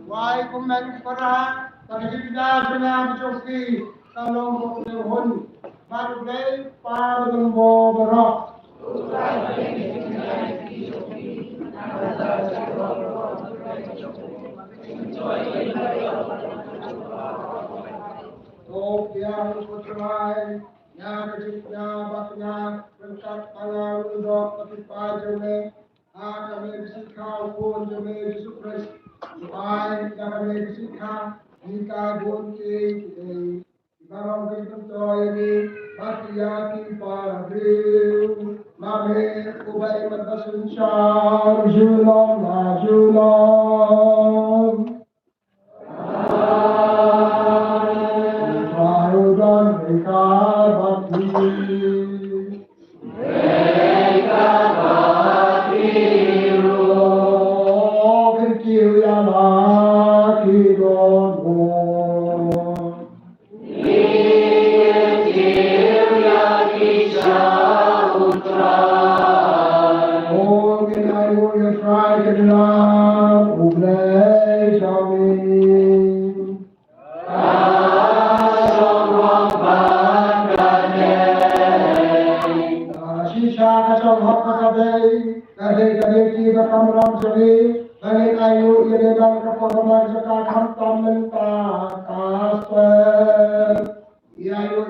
Wai kumne ki para, ta ka jingda jingda jong ki, ka long ko ne hun. Ba U Blei, Pa, Ba, Ba, Ba, Ba. To biang ko Trai, ïa ka jingïa bad ïa ryngkat ka ngan u dok ka jingpynpaw jong me, ha kane ka sngi kha u Khun jong me Jisu Khrist. Duwai ïa kane ka sngi kha, ïa ka bun ki kiei. Ba long ki pynto ïa ngi, bad ïa ki para briew. Ma me, uba ïeit bad ba synshar, junom la junom. Amen. Trai u don ryngkat bad ngi. Ryngkat bad ngi ruh. Kin kiew ïa la ki don bun. Ngi kiew ïa ki sha u Trai. O ngin ainguh ïa u Trai ka jingïarap, U Blei jong ngi. Ka shong hok ban ka dei. Ka shisha ka shong hok ban ka dei. Ka dei ka dei ki ba kamram jong ngi. Ba ngin ainguh ïa ka dei ban ka por ba man jong ka khamtam mynta ka step.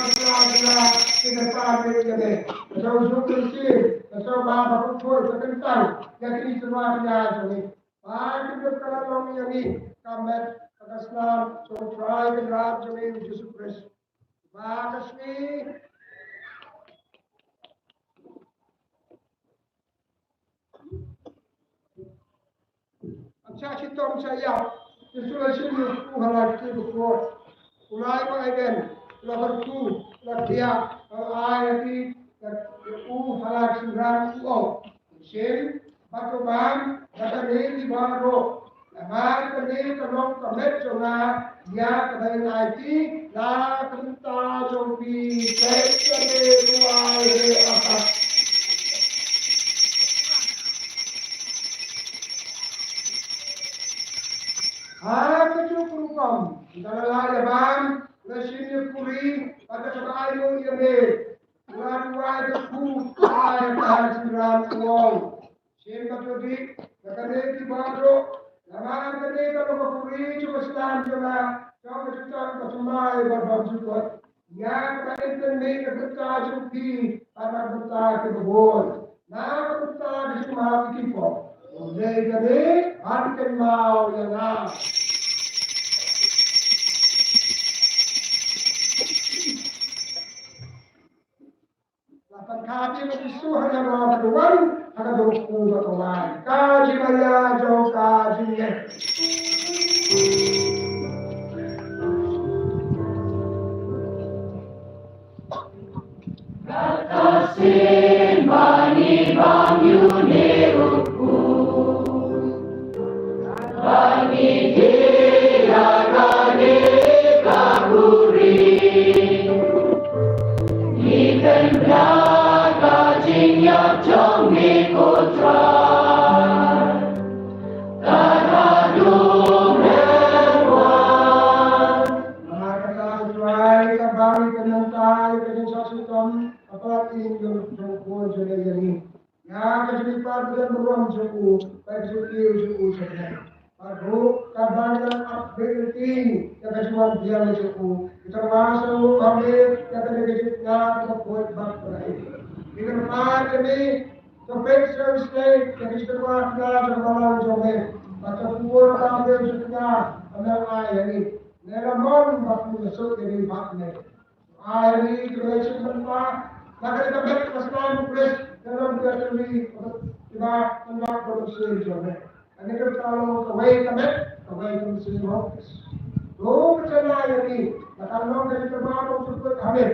Khublei shibun, khublei shibun. Ka sngewsuk ka sngewsih, ka sngewbha ba pynkhoi ka kyntang ïa kine ki nongwai jong ngi. Ba kin dei ka la long ïa ngi ka met ka snam jong U Trai Kynrad jong ngi U Jisu Khrist. Ba ka sngi Ym shah shitom shah ïap, Jisu la shim ïa u ha la kti bakhuid. U la ai ba ai ben, u la kyrkhu, u la thiah, u la ai ïa ki, ïa u ha la shynrang u ong: Shim bad to bam da kane ki baroh. Namar kane ka long ka met jong nga, ïa kaba ngan aiti na ka bynta jong phi. Peit kane, duwai ha khmat. Ha kajuh ka rukom, ynda la lah ïa bam, la shim ïa ka khuri bad kaba ainguh ïa me, u la duwai, kyrkhu, u la ai ha ka shynrang u ong: Shim bad to dih da kane ki baroh, namar kane ka long ka khuri jong ka snam jong nga, jong ka jutang ka thymmai bad bymjukut, ïa kaba yn pynmih na ka bynta jong phi bad na ka bynta kiba bun, na ka bynta ka jingmap ïa ki pop. To leh kane ban kynmaw ïa nga. La pynkhap ïa ka Jisu ha ka ïaroh kaba wan, ha ka dum kpu bad ka wan. Ka jingmaïa jong ka jingngeit. Kata sien ba ngi bam ïa u kpu, ba ngi dih ïa kane ka khuri. Trai, ka bang ka nangta ïa ka jingshah shitom, ka pynlait ïa ka jingkhuslai jong ngi. Ïa ka jingpynbeit burom jong u, bad ka jingkiew jong u sha pdeng. Bad ruh ka bang ka ap beit ïa ka jingwan biang jong u. Ki tyrwa sa u kham ïa ka jingkhuslai ka bak bak. Ki tyrwa jong ngi, ka peit sha u state, ka jingkhuslai ka jingwan jong ngi. Bad ka pur ka jingkhuslai ka nang ai ïa ngi. Ne la mon bad ngi suk ïa ngi bad ne. Ai ni kyrlai shin ban pa. Na ka ka bet ka sna mu kris ka lam ka tuli. Kiba kan rak ko shin jong ne. Ani ka ta long kawei ka bet, kawei ka shin ho. To ka chana ya ni. Na ka long ka ka ba ko tu ka ha bet.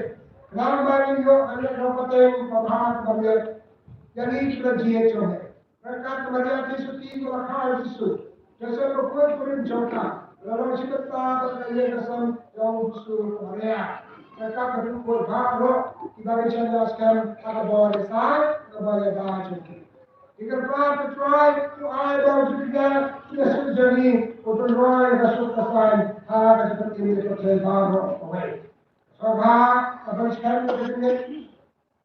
Nang ba ni yo ani ka pateng ka ba ka bet. Ya ni ka ji jong ne. Ryngkat ka Maria Theisotti ba la kha ïa u Jisu. Joseph ba khuid kurim jong ka. Ba la long shi bynta ba ka ïeng ka sem ïa u Jisu ka Maria. Ryngkat ka dukhuid baroh kiba ri chen ïa skhem ha ka bor ïa sai, ha ka bor ïa da jong ki. Ki kyrpad ka Trai, to ai ba u Judea ïa suk jong ngi, u to roi ïa ka suk ka saiñ ha ka jingpynim ïa ka pyrthei baroh kawei. Sngewbha ka ban skhem ïa ka jingngeit.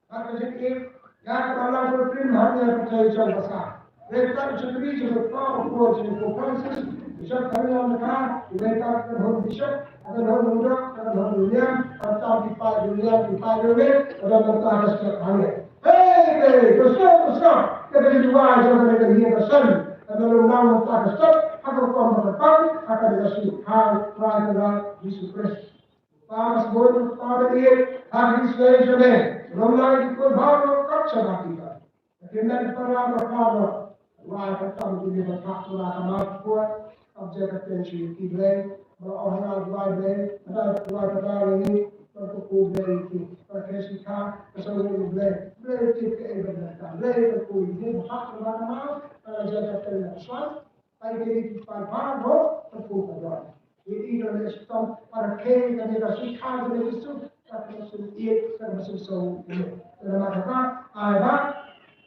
Bad ka jingïeit ïa ka balang ka prim ha ïa ka pyrthei jong ka sa. Dei ka jingri jong ka Pope, jong ka Pope Francis, Bishop Kardinal Mackay, dei ka kan hon bishop, kan hon mudok, kan hon union, kan tam di pai union, di pai union, kan hon ta ka step hane. Hey, hey, ka step, ka step, ka jingri jong ka jingri ka san, kan hon nang ta ka step, ha ka pom ka pam, ha ka jingri ha Trai ka Jisu Khrist. Papa sbun, Papa ir, ha ki slei jong me. Rom lai ki kut bha ro kap chaba ki ba. Ki men para ro ka ro. Wai ka tam ki ba kap chaba ka ma kut. Kap je ka ten shi ki bre. Ba oh na wai bre. Ada wai ka da ni. Ba ku ku bre ki. Ba ke shi ka. Ka sa ni bre. Bre ki ke e ba ka. Bre ka ku ni ba kap chaba ka ma. Ka je ka ten na swan. Ai ke ni pan pan ho, ta pu ka don. Ni i don le stom, para ke ka ni ka shi ka ni ka su, ka ka su i, ka ka su so. Ka ma ka ka, ai ba.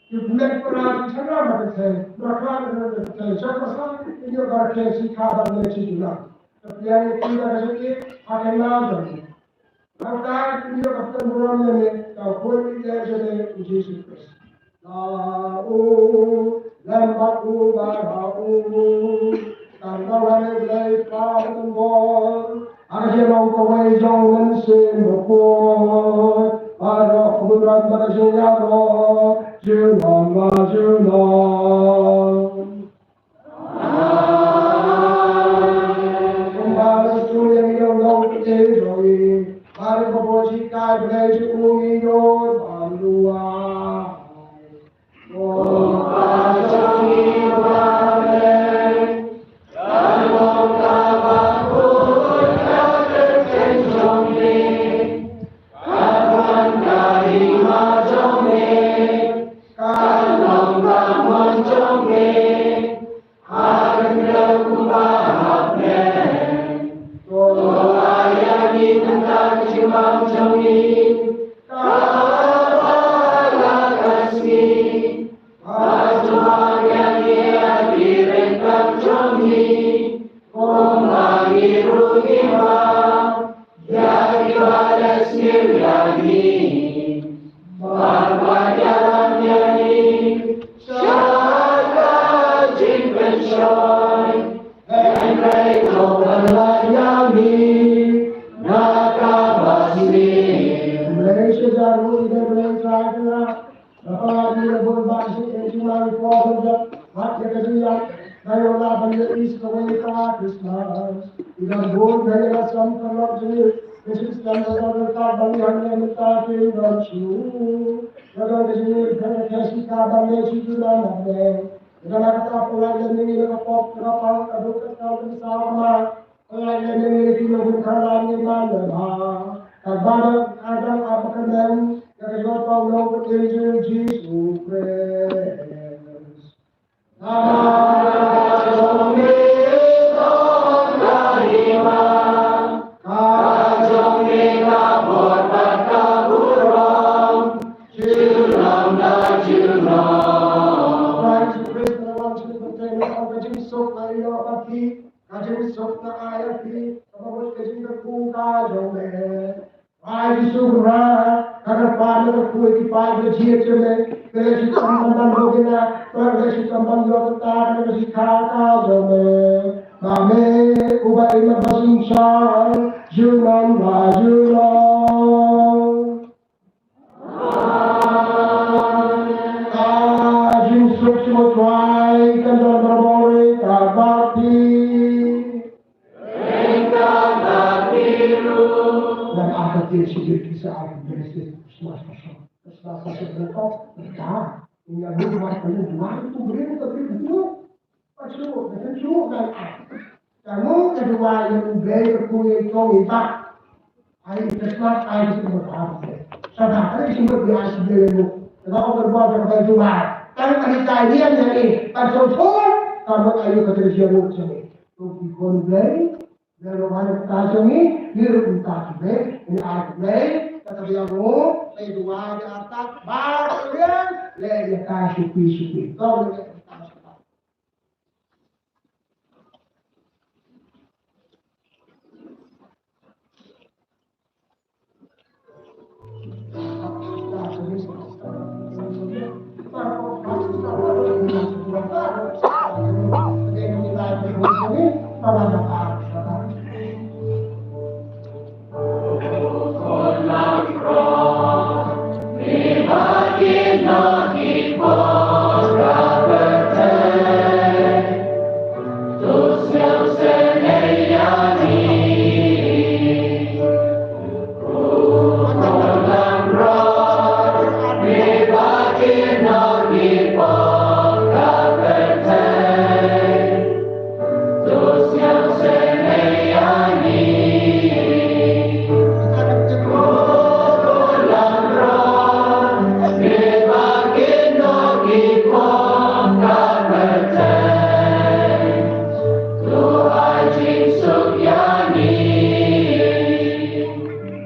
Yu men para ki chana ma ka te, ma ka ka ni ka te, so ka sa, ni yo para ke shi ka ba ni chi na. Ka pia ni ki da ka su i, ha ka na don. Nangta kin ïoh ka pynburom ïa me, ka Khun Ïeit jong me u Jisu Khrist. La u lem bad u ba ha u. Tang da wan U Blei Kpa Mynsiem Bakhuid. Ha ka jinglong kawei jong U Mynsiem Bakhuid. Baroh kaba ram bad ka jingïaroh. Junom la junom. Kumba la shu ïa ngi long long pynïaid jong ngi. Bad kumba shi kai Blei shu u ngi ïoh ban duwai. Kumba jong ngi ba Blei. Kan long kaba khuid ka kyrteng jong ngi. Kan wan ka hima jong me, kan long ka mon jong me, ha khyndew kumba ha bneng. To ai ïa ngi mynta ka jingbam jong ngi, kaba la ka sngi. Bad to ai ïa ngi ïa ki ryngkat jong ngi, kumba ngi ruh ngi ban ïa kiba leh sniew ïa ngi. Bad wat ïalam ïa ngi sha ka jingpynshoi, hynrei to pynlait ïa ngi na kaba sniew. Hynrei sha ka ruh i dei Blei Trai Kynrad. Naba ngi la bun bad shi ïa ki jingman ko ban jop bad ïa ka jingïap. Nga ïoh lah ban ïohi sa kawei ka Christmas. Ki don bun ka ïa la sam ka lok jingïap. Ka jingslem ka don ka ban ïa ngi mynta ki don shu. Ka don ka jingïap ka ka shi ka ban ïa shi ki don na ne. Ka don ka ta pynlait ïa ngi na ka pop ka pang ka duk ka ka ban sa ma. Pynlait ïa ngi ki nongkynrad ngi man lem ha. Ka ba da Adam ap ka neng ka ka jingpang nong ka Jisu Khrist. Namar ka jong me don ka hima, ka jong me ka bor bad ka burom. Junom da junom. Trai Jisu Khrist ka wan sha pyrthei na ka jingsuk ka ïoh bad phi. Ka jingsuk ka ai ïa phi, kaba mut ka jingkyrkhu ka jong me. Jisu Khrist, ka kyrpad na ka khuid ki paid ba jied jong me, ka leh shitom ban ban bok ïa na, ka leh shitom ban ïoh kata ka shikhar ka jong me. Ba me uba im bad ba synshar, junom la junom. Ka jingsuk jong U Trai kan don barabor ïa ka bad phi. Ngan ai ka tiar shibit ki sa ai ka Wednesday, Christmas ka shong. Christmas ka shong ka shong. Ka. Ïa ngi ma ka ngi duwai tu brin ka brin tu. Ka shu, ka shu ngan ai. Ka ngu ka duwai ïa u Blei ka kung ïa kong ïa bak. Ai Christmas ai ki shu ba ta. Sa ta ai ki shu ba ai shu Blei ïa ngu. Ka ngu ka duwai ka bai duwai. Ka ngu ka ni tai ïa ngi. Ka shu tu. Ka ngu ai ka tri ïa ngu shu. Tu ki khun Blei. Lada wan ka jong ngi, ngi ruh mynta ki bei, ngi ai ki bei, kata biang ruh, bei dua di arta, ba ka liang, leh ïa ka shuki shuki. Kong leh ïa ka shuki.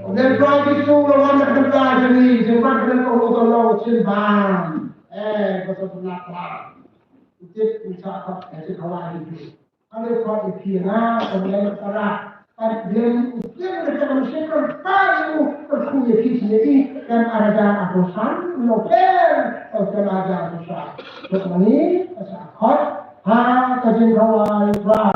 Ngan try ki sung la wan na ka bynta jong ngi, jong ngi ka bynta u Tolong Chinban. Eh, ba sa pernah try. Utit ucak ka, eh, cik hawa itu. Kane ka ïa phi nga ka mlei ka para. Ka dei u tieng ka ka mshin ka ka u ka khu ïa phi sini i kan arja a ko san no per o kan arja a ko san. Ka mani ka sa khot ha ka jingkawai bai.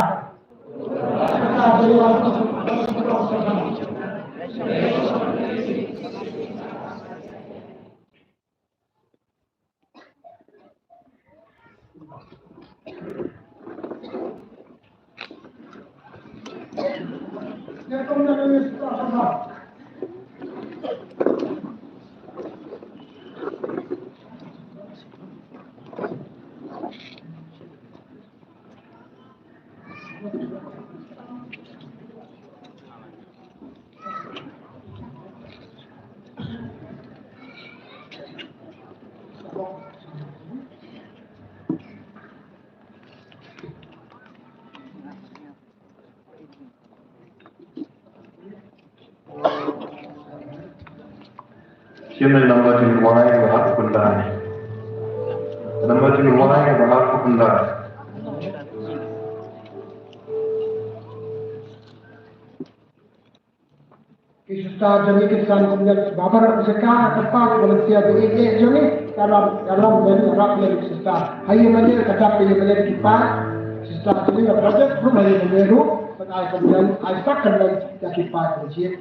Sien namba jingduwai ba arphew khyndai. Namba jingduwai ba arphew khyndai. Ki sister jong ngi ki san kumne ba baroh ki jaka ka pa ki volunteer ki ïeit jong ngi ka ram ka ram lem rap lem ki sister. Haei mane ka dap haei mane ki pa sister jong ngi ka project group haei mane ruh ka ai kumne ai sak kumne ïa ki pa ki ïeit.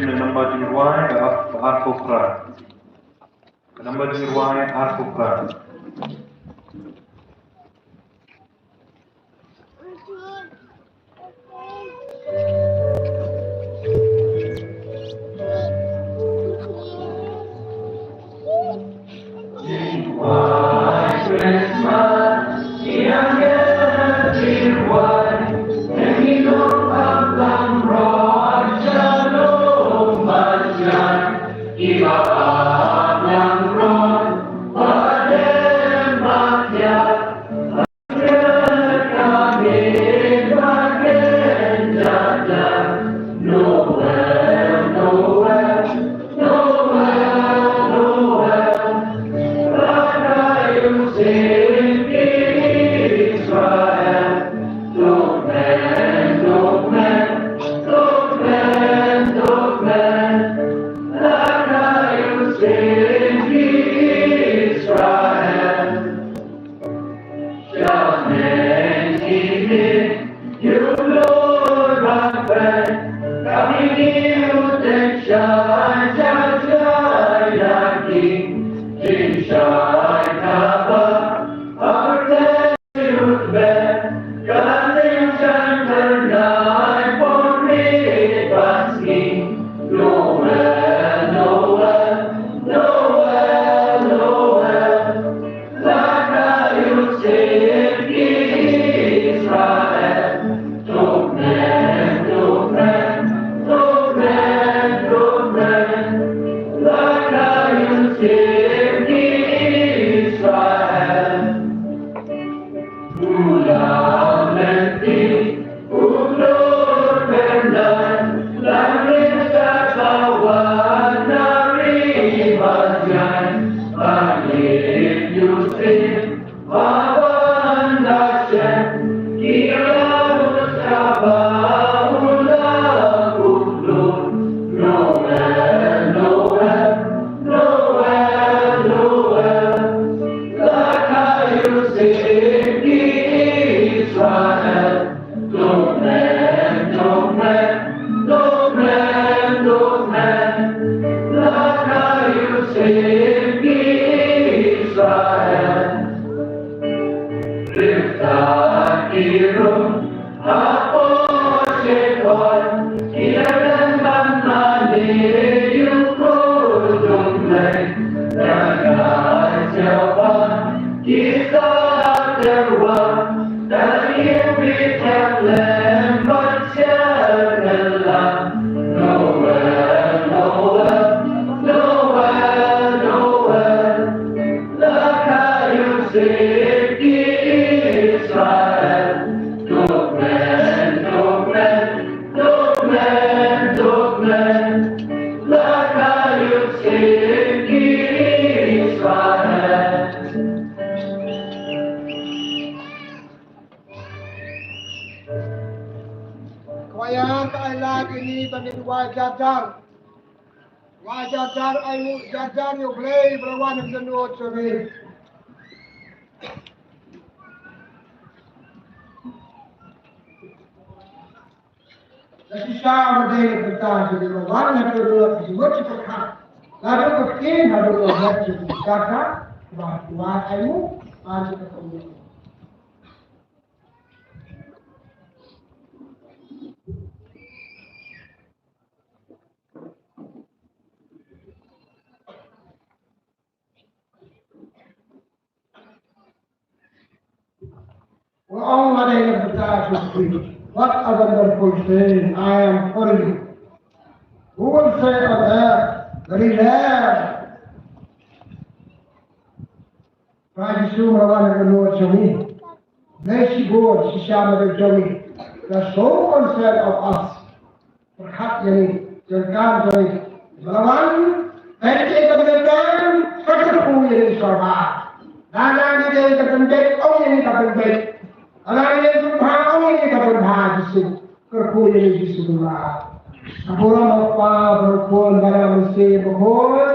Ka namba jingrwai ka ar, ka arphew phra. Ka namba jingrwai arphew phra. Khwaya, ka ai lad ïa ngi ba ngin wad jar jar. Wad jar jar, ai nguh jar jar ïa U Blei ba la wan ïa ka dohnud jong ngi. La shisha ma dei na ka bynta jong ngi ba wan ha ka dohnud jong ngi, jingmut jingpyrkhat. La dei ka ktien haduh ka met jong ngi, kata ba wad ai nguh, ai nguh. Ong ma dei na ka bynta jong U Khrist, what a wonderful thing I am for you. Who will say on earth, very rare. Trai Jisu, ma la wan ha ka dohnud jong ngi. Blei shibun, shisha ma dei jong ngi. The sole concern of us. Pyrkhat ïa ngi, jingkam jong ngi. Ba la wan, peit ïa ka bynta, ka kyrkhu ïa ngi sha U Kpa. Lada ngi dei ka pynbeit, ong ïa ngi ka pynbeit. Lada ngi dei ka pynbha, ong ïa ngi ka pynbha, Jisu. Kyrkhu ïa ngi Jisu Khrist. Ka burom u Kpa, bad u Khun, bad u Mynsiem Bakhuid.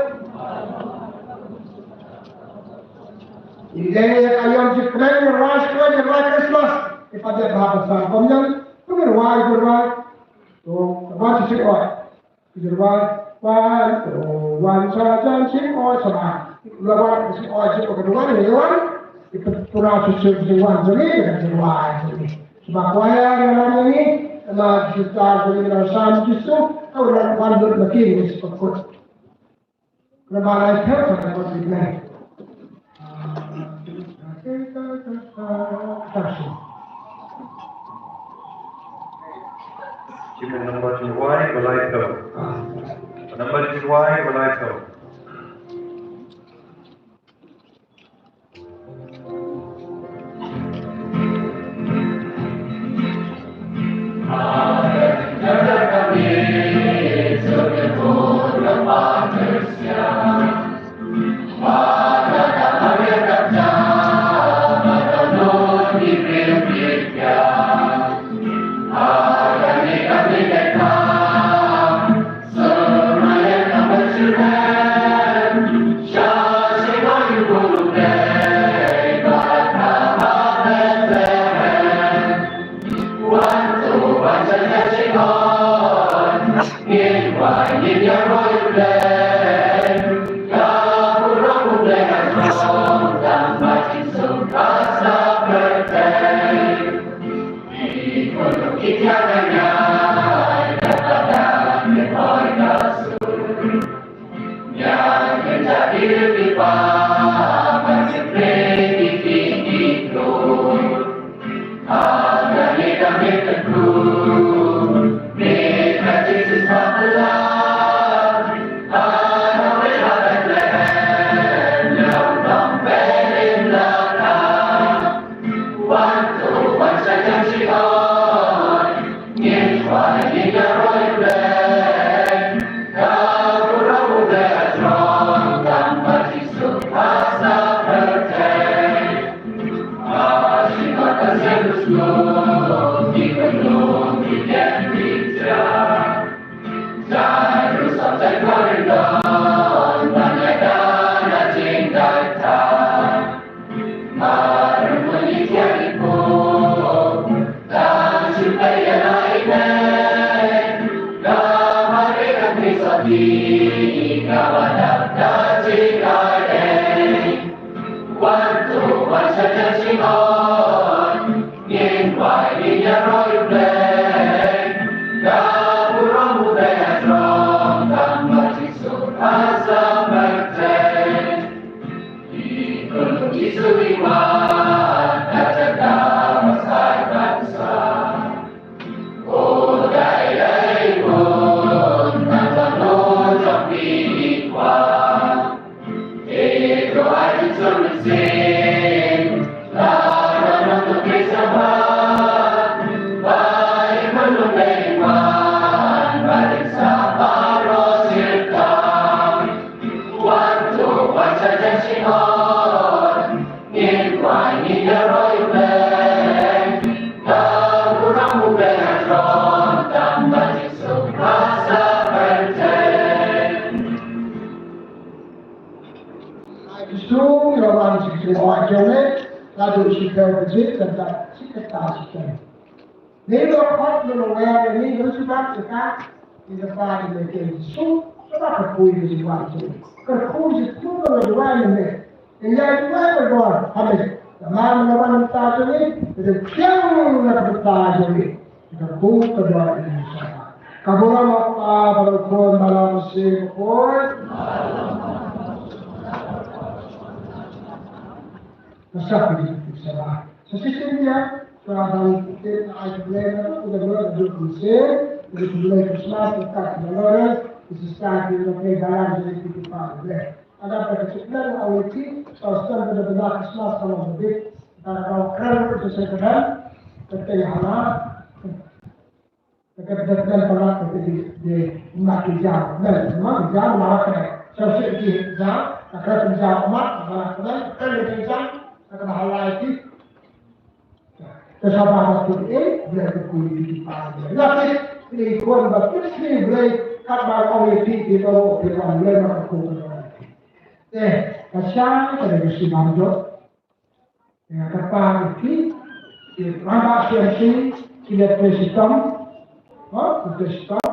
Ngi dei ïa ka aïom jingkmen, ngi rwai shkor, ngi rwai Khristmas. Ngi pat ïa ka hap san kum nang, ngi rwai, ngi rwai. To, ka ban shisha rwai. Jingrwai, wan, to, wan, sa, jan, sing, oi, sa, ba. La wan, sing, oi, sing, oi, ka wan, ni wan. Ita pura su su jingwan jong ngi, ka jingwan jong ngi. Saba kwaya, ka wan jong ngi, na sita jong ngi, na sam Jisu, ka wan, wan lut na ki, ni sepakut. Kena ba lai thep, ka wan jong ngi. Thank you. Chin number chin wai, ba lai thep. Number chin wai, ba lai thep. Ai, ki sum, ïa wan shi ki sum, ïa wan jong ne, la du shi kata ka jit, kata shi kata shi kata. Ni lo khot lo lo wer ni lo shi bat shi ka, ni lo ba ni lo ke shi sum, lo ba ka pui ni shi wan shi. Ka pui shi sum lo lo wan ni. Ïa ïa ïa ka bor ha me. Ka man na wan ta jong ngi, ka jong kiang na ka ta jong ngi. Ka bu ka bor ni sa. Ka bor ma pa ba lo kon ba lo si ko. Ka sa ki di sa. Sa si sin ya, ka ban ki ai blame na ku da lo da ku se, ku blame Christmas ka ka lo. This is time to pay balance to the people. Ada pada sekitar awal ti, pasal pada benda Christmas kalau lebih, dan kalau keren itu saya keren, kita yang halal, kita keren pada kita di di mati jam, dan mati jam malah keren. Saya sih di jam, keren jam amat, malah keren, keren jam, keren halal itu. Te sa ba ba kut e, Blei ka kut ïa ki pa Blei. La ki, ki khun ba kut ki Blei, kat ba ong ïa ki, ki ba ong ki wan Blei ma ka kut ka wan. Te, ka sha, ka dei ka shibam jong. Ïa ka pa ïa ki, ki rama siang ki, ki le te shitom. Ha, te shitom.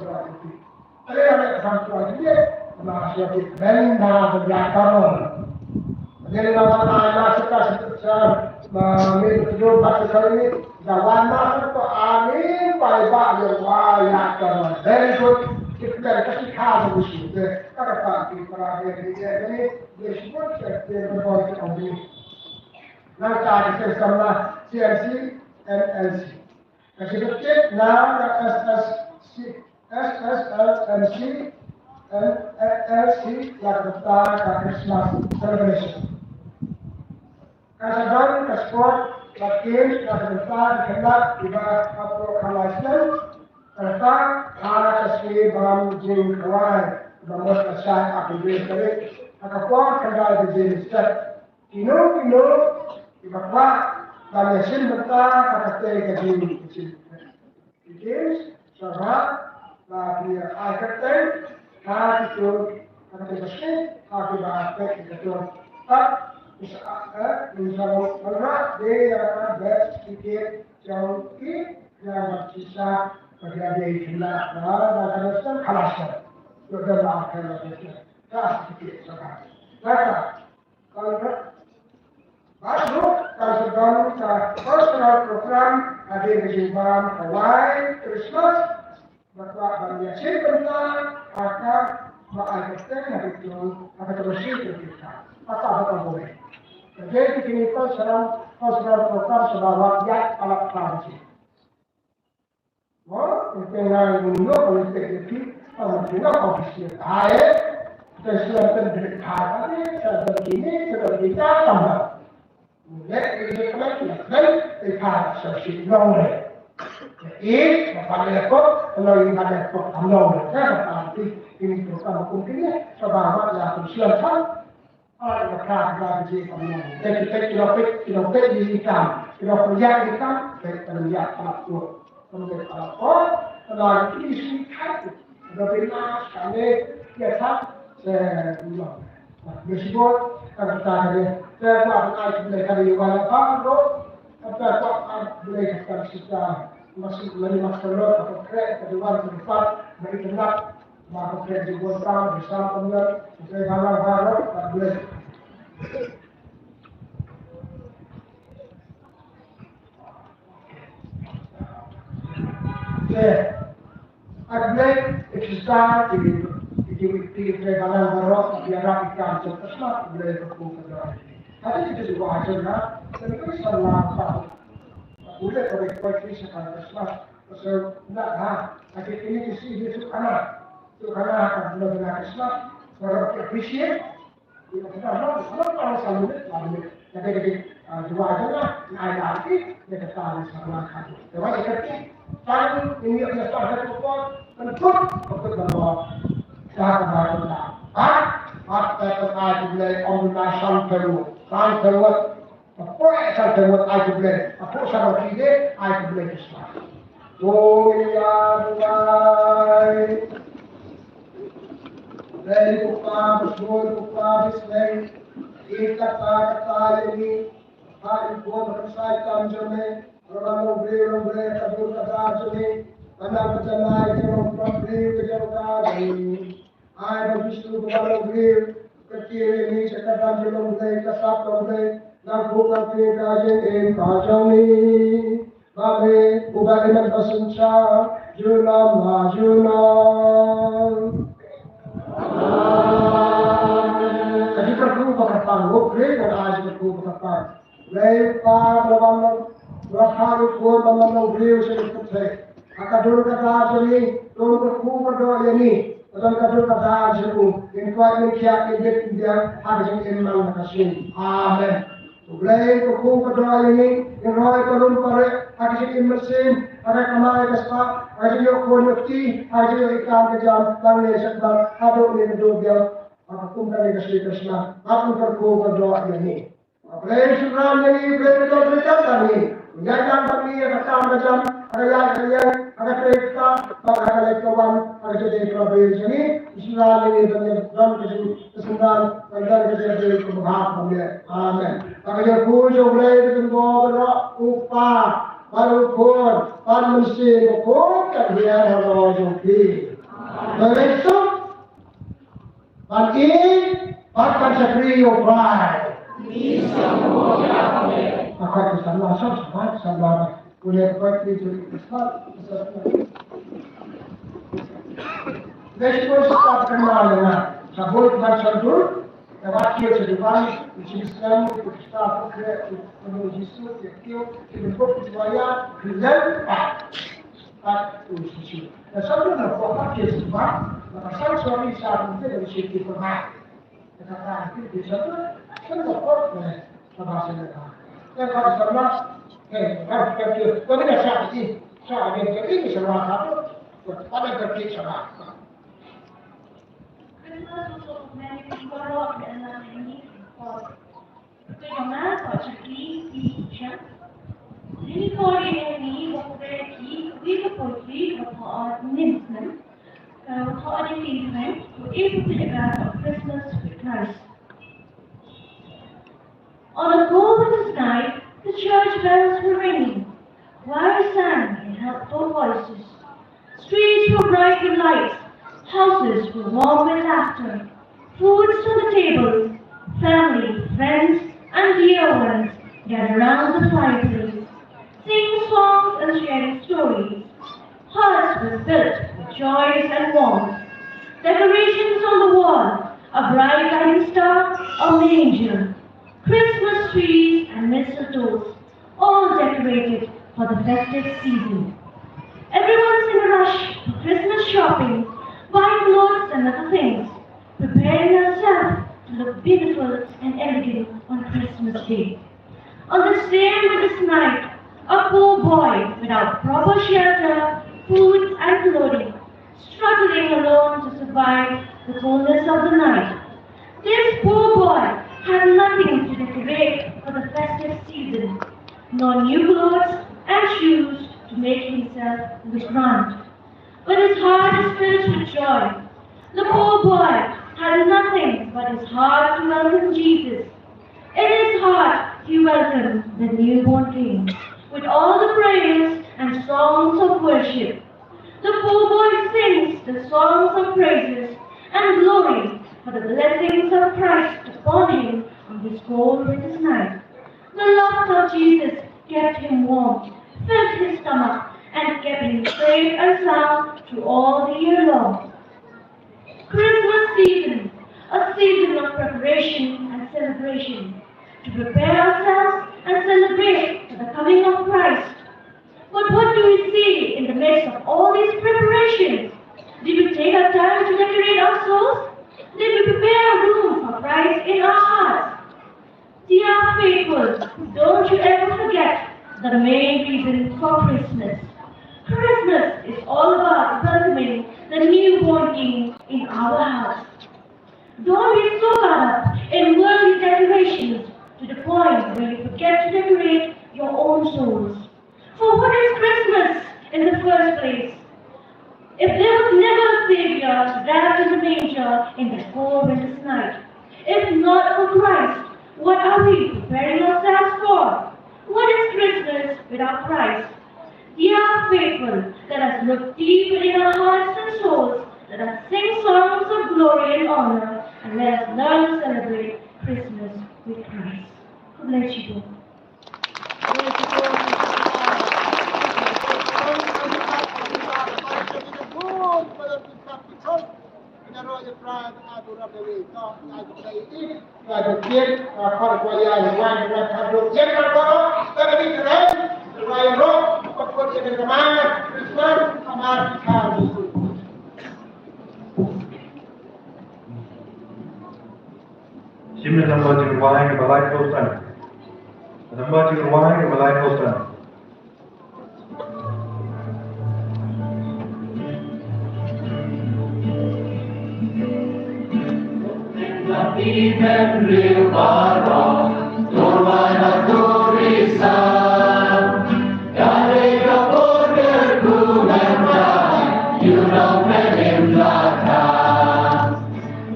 Thank you. Tare ane ka sam tuan ki ye, ma sio ki ben na ba ya ka ro. Jadi ma ma ma ma suka suka ma mi tu ba tu kali ni da wan ma ko ani pai ba yo wa ya ka ro. Very good. Kita ka ki ka bu shi de ka ka pa ki para de de ni de shi ko ke de ba ko ni. Na ka ki se sam na C M C and L C. Ka shibit na ka S S C, S S L M C, M L C la ka bynta ka Christmas celebration. Ka shadon ka sport ka team la ka bynta ka khynnah iba ka pro ka license. Ka bynta ka ka sngi bam jingkhawai ba mut ka shai a ka jingkyrpad. Ka ka por ka dai ka jingstep. Kino kino kiba kwah ban ïashimbynta ha katei ka jingïashimbynta. Ki Games, sha ba ba ki ïa ai kyrteng ha kito, ha kito ba sngewbha, ha kiba peit kito. Pat ki sa, eh, ki sa wanrah de ïa ka best cricket jong ki, ïa ba ki sa ba ïa dei khynnah ba ba ka nation khalas. Ïa da la ka la ka sa. Ka sa ki sa. Kata, kata, bad ruh kan sa don ka cultural program hadien ka jingbam kawai Christmas, bad kwah ban ïa shim bynta ha ka ba ai kyrteng ha kito, ha kito shi kito. Kata ba ka buai. Ka dei kine cultural, cultural program sha ba wat ïa palat ka ba shi. Mo, ite ngai mun lo ko ite ke ti, ama ti na ko bisi ai. Te sila ten dre ka ta ni, sa da kini, sa da kita tamba. Mule ite kala kala kala, ite ka sa si long re. Ite, ma pale ko, lo ite pale ko, long re. Ka ta ti, ini ko ka ko kini, sa ba ma la ko sila ta. Ai, ka phra ka ba ka je ka mnam. Te ki peit, ki la peit, ki la peit ïa i kam. Ki la peit ïa i kam. Peit ka ïa ka la tu. Ka ïa ka la tu. Ka la ki shi ka tu. Ka peit na ka ne ïa ka. Se no. Be shi bot ka ta ka ne. Te ka ba ka ai ki ne ka ïa wa la ba ro. Ka ta ka ai ki ne ka ta shi ta. Masih lagi master lo ka kre ka duan ka duan. Ba internet. Ba ka kren ju bun tam, ju sam pynlong, ju kren balang baroh, bad Blei. Te, bad Blei, ïa ki star, ïa ki, ïa ki, ïa ki kren balang baroh, ïa ki ïarap ïa ki kam jong ka smat, Blei ka kum ka dor. Hynrei ki ju wai jong nga, te ki sa la ka. U Blei ka ri ka ri sa ka smat. Pasal na ha, ha ki kine ki shi hi suk hana. Suk hana ha ka bula bula Christmas. Baroh ki appreciate. Ki kata ha, ha, ha, ha, sa minit, sa minit. Kata kata, ah, dua jana, na ai lagi, na kata ni sa bula ka. Te wa kata ki, tan ini ya sa ha ko ko, kan put, put ba ko. Sa ka ba ko ta. Ha? Ha, ta ka ai tu le om na san peru. San peru. Ka poi ka te wat ai khublei. Ka poi sa ba ki de ai khublei ki sma. Ko ya duai. Lei ku pa, bsmoi ku pa, bislei. Ita ta ka ta ya ni. Ha in ko ba ka sai tam jame. Rama lo bre lo bre ka dur ka da jame. Ana ka janai ke lo pa bre ke jam ka jame. Ai ba Jisu ba la briew ka kiew ïa ngi sha ka dang jong U Blei, ka sap jong U Blei, nang buh nang plie ka jingim ka jong ngi. Ba me uba im bad ba synshar junom ha junom. Ka jingkyrkhu ba kyrpang, U Blei nang ai jingkyrkhu ba kyrpang. Blei Kpa ba la wan nong, ba la phah ïa u Khun ban wan nongbriew sha ka pyrthei. Ha ka dur ka dar jong ngi, to kyrkhu kyrdoh ïa ngi. Ka don ka dur ka dar jong u, ngin kwah ngin thiah ngin bit ngin biang ha ka jingim man la ka sngi. Amen. U Blei kyrkhu kyrdoh ïa ngi, ngin roi ka rum ka rek ha ka jingim mynsiem, ha ka kamai ka spah, ha ka jingïoh khun ïoh kti, ha ka jingïoh ïa ka kam ka jam, tang ne sha kba, haduh ne ka dur biang, ha ka kum kane ka sngi Christmas, ha ka kyrkhu kyrdoh ïa ngi. Blei Synran ïa ngi, Blei ka jong ka jong ka ngi. Ïa jam ka ngi, ïa ka kam ka jam, ha ka ïaid ka ïeng, ha ka trei ka, bad ha ka leit ka wan, ha ka jingdei ka Blei jong ngi. Synran ïa ngi, ban ïa don ka jing, ka synran, ban don ka jingdei ka bha ka Blei. Amen. Ha ka jingkyrkhu jong U Blei ka jong U Blei, U Kpa, bad U Khun, bad U Mynsiem Bakhuid, ka ïa ha ka jong phi. Amen. Ban ïeit bad ban shakri ïa U Trai. Ka khot ka samla sop sop samla ba. Pule ka khot ki tu ki sop sop. Dei shi ko sop sop kynmaw ïa nga. Sa bun ban shon dur. Ka wat kiew sa duban. Ki shi Islam ki Krista ki Kre ki Jisu ki kiew ki bun ki waya ki lem. Pat u shisha. Ka shamla na pok ka kiew sumar, na ka san sori sa kumte na shi ki pernah. Na ka ka ki ki shamla, kan ka pok ne, na ba shamla ka. Ka ka shamla, eh, ka ka kiew, ka ni ka sa ki, sa ki ka ki shamla ka tu, ka pada ka ki shamla. Christmas was one of many people brought in the Ka jong nga ka Chakri P. Shem. Lini kor ïa ngi ba khublei ïa ki, wi ka poetry ba ka ot Ninsmen. Ka ot ïa ki kren, ko e ka pynjaga ka Christmas with Christ. On a cold winter's night, the church bells were ringing. Choirs sang in helpful voices. Streets were bright with lights. Houses were warm with laughter. Food was on the tables. Family, friends, and dear ones gather around the fireplace, sing songs and sharing stories. Hearts were filled with joys and warmth. Decorations on the wall, a bright guiding star, a manger, Christmas trees and mistletoes, all decorated for the festive season. Everyone's in a rush for Christmas shopping, buying clothes and other things, preparing ourselves to look beautiful and elegant on Christmas Day. On the same winter's night, a poor boy without proper shelter, food, and clothing, struggling alone to survive the coldness of the night. This poor boy had nothing to decorate for the festive season, no new clothes and shoes to make himself look grand. But his heart is filled with joy. The poor boy had nothing but his heart to welcome Jesus. In his heart, he welcomed the newborn king with all the prayers and songs of worship. The poor boy sings the songs of praises and glory for the blessings of Christ upon him on this cold winter's night. The love of Jesus kept him warm, filled his stomach, and kept him safe and sound through all the year long. Christmas season, a season of preparation and celebration, to prepare ourselves and celebrate for the coming of Christ. But what do we see in the midst of all these preparations? Did we take our time to decorate our souls? Did we prepare a room for Christ in our hearts? Dear faithful, don't you ever forget the main reason for Christmas. Christmas is all about welcoming the newborn King in our hearts. Don't be so caught up in worldly decorations to the point where you forget to decorate your own souls. For what is Christmas in the first place? If there was never a Savior wrapped in the manger in this cold winter's night, if not for Christ, what are we preparing ourselves for? What is Christmas without Christ? Dear faithful, let us look deep within our hearts and souls. Let us sing songs of glory and honor, and let us learn to celebrate Christmas with Christ. God bless you all. Shim na namba jingwai kaba laiphew san. Namba jingwai kaba laiphew san.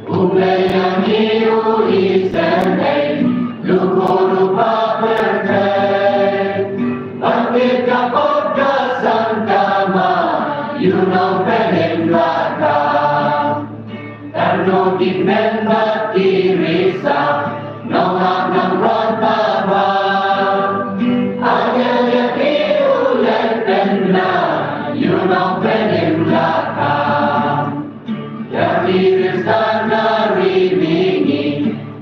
U Blei ïa ngi u isynei, Lubor uba pyrthei. Ban pynjah pop ka Santa Ma, ïa u nongpynim la ka. Tang nongdie men bad ki risa, nongap nongrot bad. Angel ïa ki u leit pynbna, ïa u nongpynim la ka. Ïa ki riewstad na ri mihngi,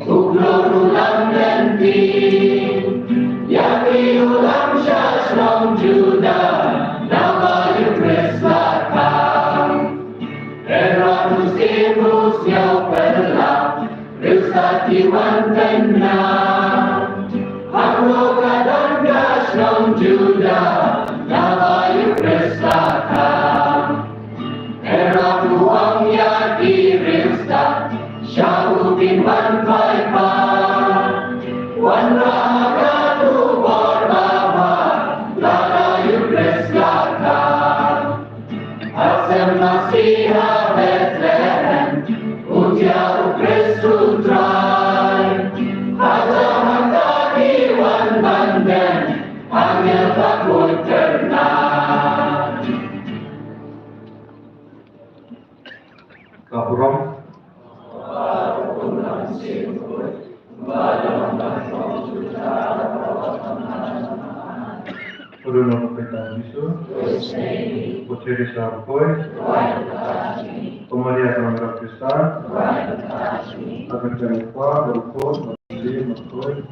u kloi u lam lynti. Ïa ki u lam sha shnong Juda, naba ïa u Khrist la ka. Herod u siem u sñiaw pynlap, riewstad ki wan pynbna. Hangno ka don ka shnong Juda, naba ïa u Khrist la ka. Herod u ong ïa ki riewstad, shah u kin wan phai pat. Wanrah ha ka tu bor ba bha, lada ïa u Khrist la ka. Ha sem Masiah ha Bethlehem, u jia u Khrist u Trai. Hato hangta ki wan ban dem, angel ba kut kyrna. Ka burom. Ko Duh Nongpynim Jisu, ko Theresa Rukoi, ko Maria Khrista, Ave Maria, Rukoi, Maria Rukoi.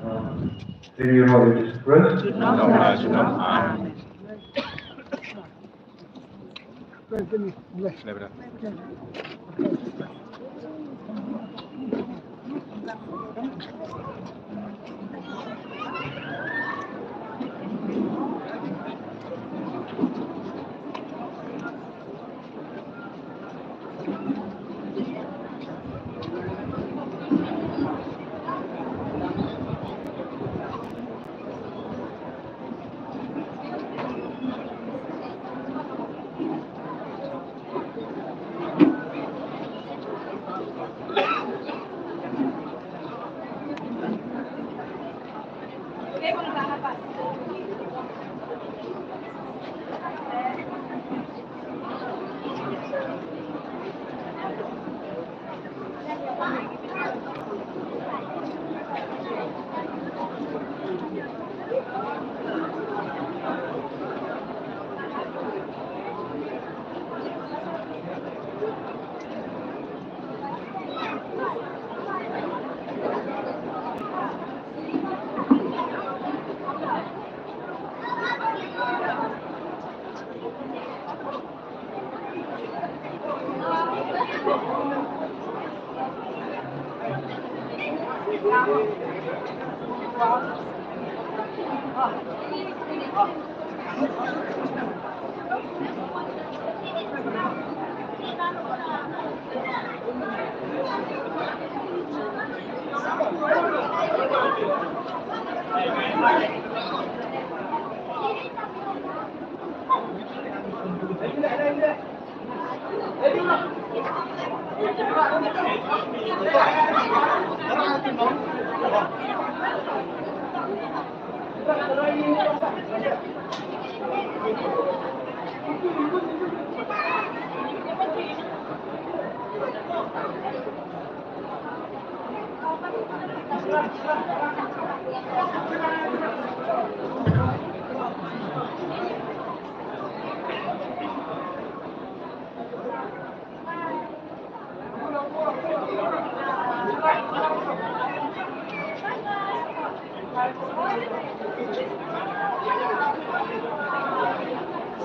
In your Holy Spirit. Amen.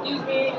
Excuse me.